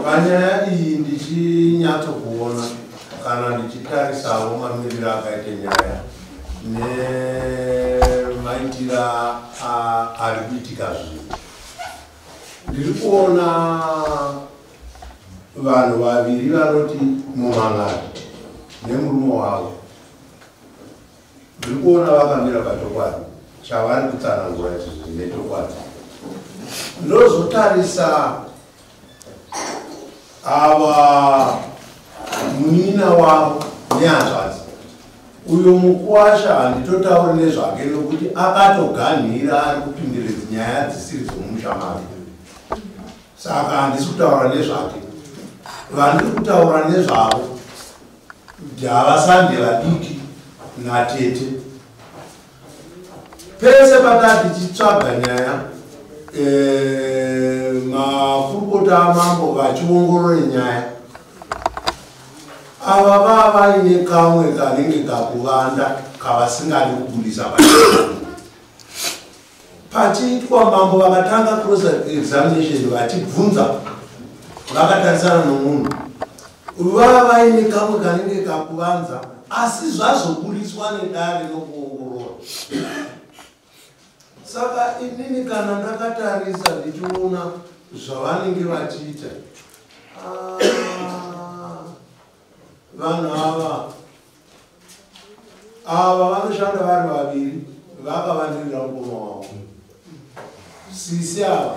panyaya iyi ndichinyatsokuona kana ndichitarisawo mamiriro akaita nyaya nemaitira ari kuitika zvinhu. Ndiri kuona vanhu vaviri vanoti mumangari nemurume wavo. Ndiri kuona vakamira pachokwadi chavari kutsanangura izvi nechokwadi. Ndozotarisa ava munin'ina wavo nehanzvadzi. Uyo mukuwasha handitotauri nezvake nokuti akatoganhira ari kupindiridza nyaya dzisiri dzomumusha make. Saka handisi kutaura nezvake. Vandiri kutaura nezvavo ndavasande vadiki natete. Pese patati tichitsvaga nyaya, makurukota amambo vachiongorore nyaya. Ava vava vaine kamwe kanenge kakuvanda kavasingadi kubudisa pachena. Pachiitwa mambo vakatanga cross examination vachibvunza vakatarisana nomunhu. Vava vaine kamwe kanenge kakuvanza asi zvazobudiswa nedare nokuongorora. Saka inini kana ndakatarisa ndichiona zvavanenge vachiita, vanhu ava vanoshanda vari vaviri vakavandirira mukoma wavo. Sisi ava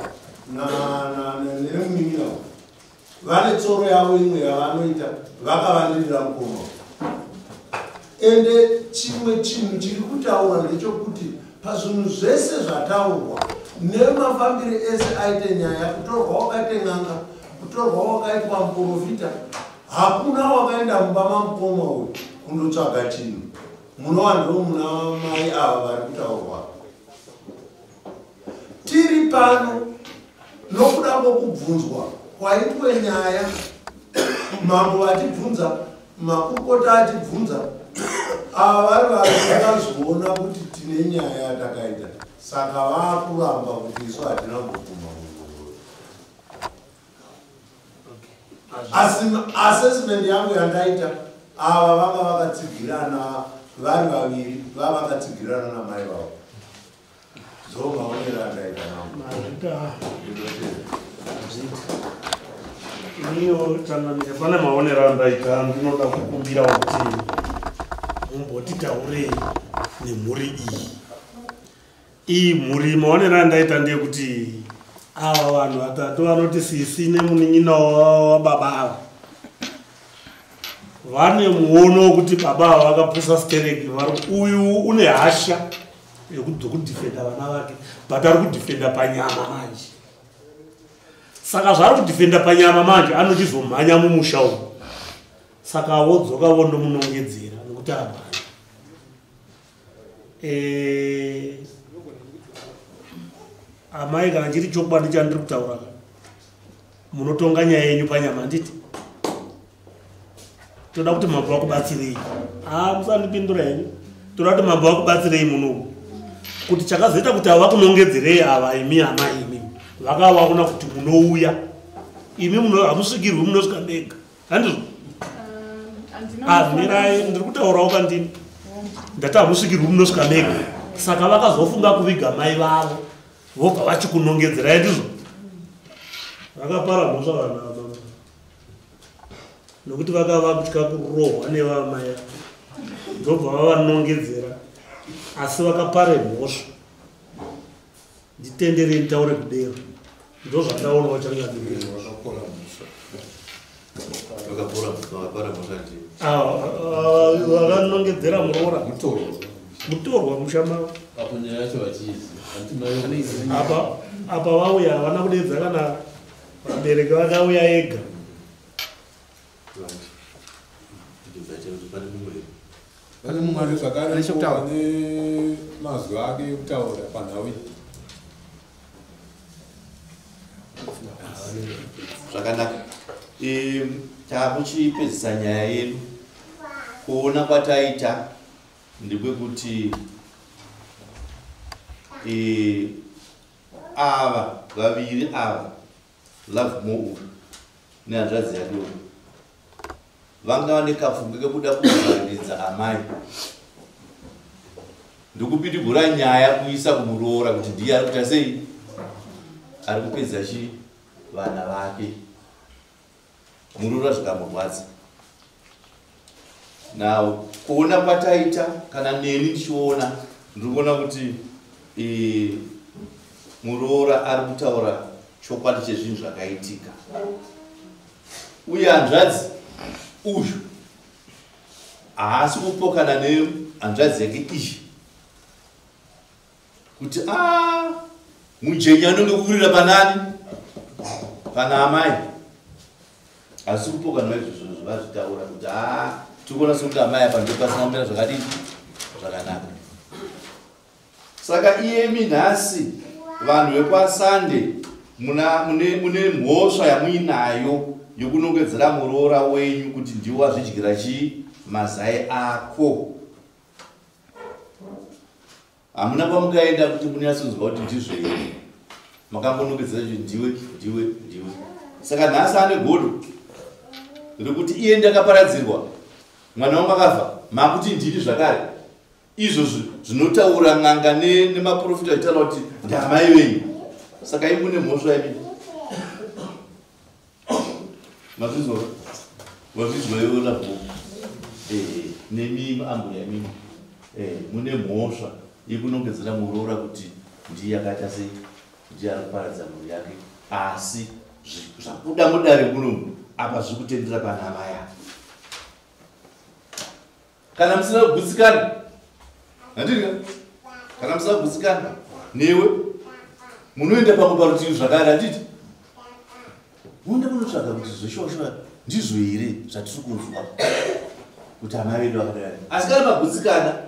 nemunin'ina vane tsoro yavo imwe yavanoita vakavandirira mukoma. Ende chimwe chinhu chiri kutaura ndechekuti pazvinhu zvese zvataurwa nemafambire ese aite nyaya, kutorwa wakaite n'anga, kutorwa wakaitwa muprofita, hakuna wakaenda mumba mamukoma uyu kundotsvaga chinhu. Munova ndo muna mai ava vari kutaurwa. Tiri pano nokuda kwokubvunzwa kwaitwe nyaya, mambo vachibvunza, makurukota achibvunza, ava vari vakazoona kuti tine nyaya yatakaita, saka vakuramba kuti isu hatina kubvuma munhu. Asi assessment yangu yandaita, ava vanga vakatsigirana vari vaviri, vavakatsigirana namai vavo. Ndomaonero andaita navo. Iniyo changamire, pane maonero andaita, ndinoda kukumbirawo kuti mumbotitaurei nemhuri iyi. Iyi mhuri maonero andaita ndeyekuti ava vanhu vatatu vanoti sisi nemunin'ina wababa ava vane muono wekuti baba ava vakapusa stereki, vari uyu une hasha yekudhifenda vana vake, but ari kudhifenda panyama manje. Saka zvaari kudhifenda panyama manje anochizomhanya mumusha umu, saka wodzoka vondomunongedzera nekuti amhanya. Amai, kana chiri chokwadi chandiri kutaura, munotonga nyaya yenyu panyama, handiti? Toda kuti mambo vakubatsirei. Musandipindura henyu. Toda kuti mambo vakubatsirei munomu, kuti chakazoita kuti ava vakunongedzerei ava, imi amai, imi vakavaona kuti munouya imi hamusvikirwi, munosvika mega, handizvo? Mirai, ndiri kutaurawo kandini. Ndati hamusvikirwi, munosvika mega, saka vakazofunga kuviga mai vavo vobva vachikunongedzerai, ndizvo? Vakapara mhosva vanhu ava nokuti vakava kutya kurohwa nevamai ava, ndobva vavanongedzera, asi vakapare mhosva. Nditenderei nditaure kudero, ndo zvandaonawo changamire. Vakanongedzera muroora mutorwa musha mavo. Apa vauya havana kudedza kana vabereki, vakauya ega. Pane mumwe zvakare ane mazwi ake ekutaura panhau iyi. Zvakanaka, takuchipedzisa nyaya yedu. Kuona kwataita ndekwekuti ava vaviri ava, Lovemore uyu nehanzvadzi yake uyu, vanga vane kafunge kekuda kuvharidza amai ndokupidigura nyaya kuisa kumuroora kuti ndiye ari kuita sei, ari kupedza chi vana vake. Muroora zvikamurwadza. Now kuona kwataita, kana neni ndichiona, ndiri kuona kuti muroora ari kutaura chokwadi chezvinhu zvakaitika, uye hanzvadzi uyu haasi kupokana nehanzvadzi yake iyi kuti a mujenya anonge kukurira panani pana amai. Asi kupokana naizvozvo vazvitaura kuti a tiri kuona sekuti amai apa ndo pasina kumira zvakadii zvakanaka. Saka iyemi nhasi vanhu vekwaSande mune mhosva yamuinayo yokunongedzera muroora wenyu kuti ndiwo wazvidyira chii mazai ako. Hamuna kwamukaenda kuti munyatsonzwa kuti ndizvo here, makangonongedzera kuti ndiwe ndiwe ndiwe. Saka nhasi ane godo rekuti iye ndakaparadzirwa, mwana wangu akafa, makuti ndini zvakare. Izvo zvinotaura n'anga nemaprofita achitaura kuti ndamai venyu. Saka imi mune mhosva imi. Mazvizwa? Mazvizwa iwe Lavo? Eh, nemi ambuya imimi. Eh, mune mhosva yekunongedzera muroora kuti ndiye akaita sei? Ndiye ari kuparadza mhuri yake. Asi zvabuda mudare munomu apa zviri kutendera pana amai ava. Kana musina kugutsikana, handiti? Kana musina kugutsikana newe munoenda pamwe parutivi zvakare, handiti? Munoenda kunotsvaga kuti zveshuwa-shuwa ndizvo here zvatiri kunzwa kuti amai vedu vakadai. Asi kana magutsikana,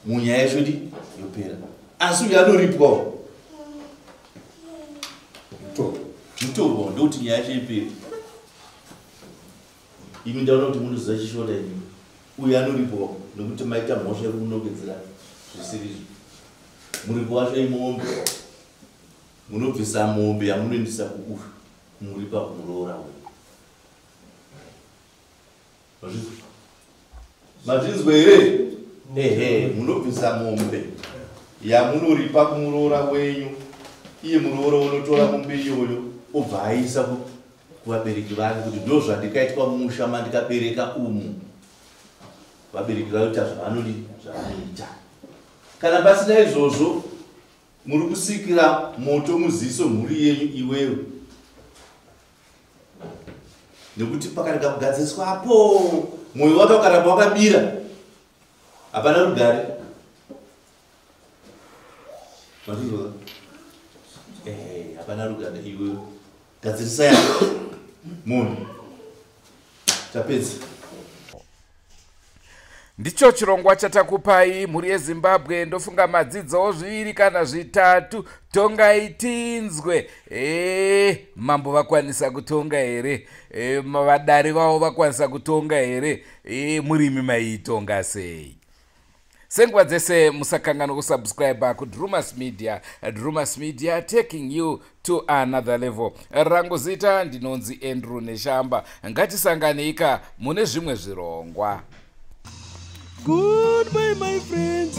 munyaya yacho di yopera. Asi uyu anoripwawo mutorwa, ndokuti nyaya yacho ipere. Imi ndaona kuti munoziva chishona imi. Uyu anoripwawo nekuti maita mhosva yekumunongedzera zvisirizvo. Muripo wacho imombe. Munobvisa mombe yamunoendesa kuuyu kumuripa kumuroora uyu. Mazvinzwa here? Ehe, munobvisa mombe yamunoripa kumuroora wenyu. Iye muroora unotora mombe iyoyo obva aisa kuvabereki vake kuti ndo zvandikaitwa mumusha mandikabereka umu. Vabereki vayoita zvavanodi zvavanoita. Kana pasina izvozvo muri kusikira moto muziso mhuri yenyu iwewe. Nekuti pakarega kugadziriswa apo mwoyo wake ukaramba wakabira hapana rugare. Mazvizwa? Hapana rugare iwewe. Gadzirisai apo munhu. Tapedza. Ndicho chirongwa chatakupai mhuri yeZimbabwe. Ndofunga madzidzawo zviviri kana zvitatu. Tongai tinzwe. Mambo vakwanisa kutonga here? Vadare vavo vakwanisa kutonga here? Murimi maitonga sei? Senguva dzese musakanganwa kusubscribe kuDrumas Media. Drumas Media, taking you to another level. Rangu zita ndinonzi Andrew Neshamba. Ngatisanganeika mune zvimwe zvirongwa. Goodbye my friends.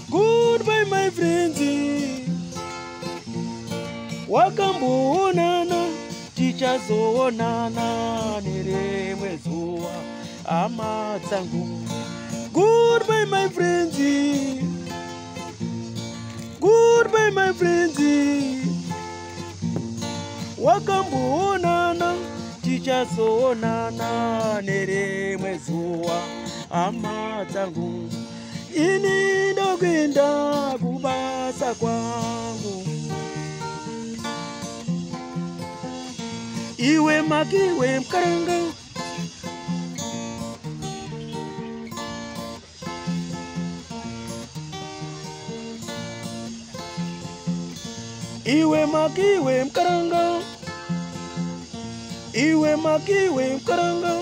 Goodbye my friends. Wakamboonana, tichazoonana nerimwe zuva, hama dzangu. Goodbye my friends. Goodbye my friends. Wakamboonana, tichazoonana nerimwe zuva, hama dzangu. Ini ndokuenda kubasa kwangu. Iwe makiwe mkaranga. Iwe makiwe mkaranga. Iwe makiwe mkaranga.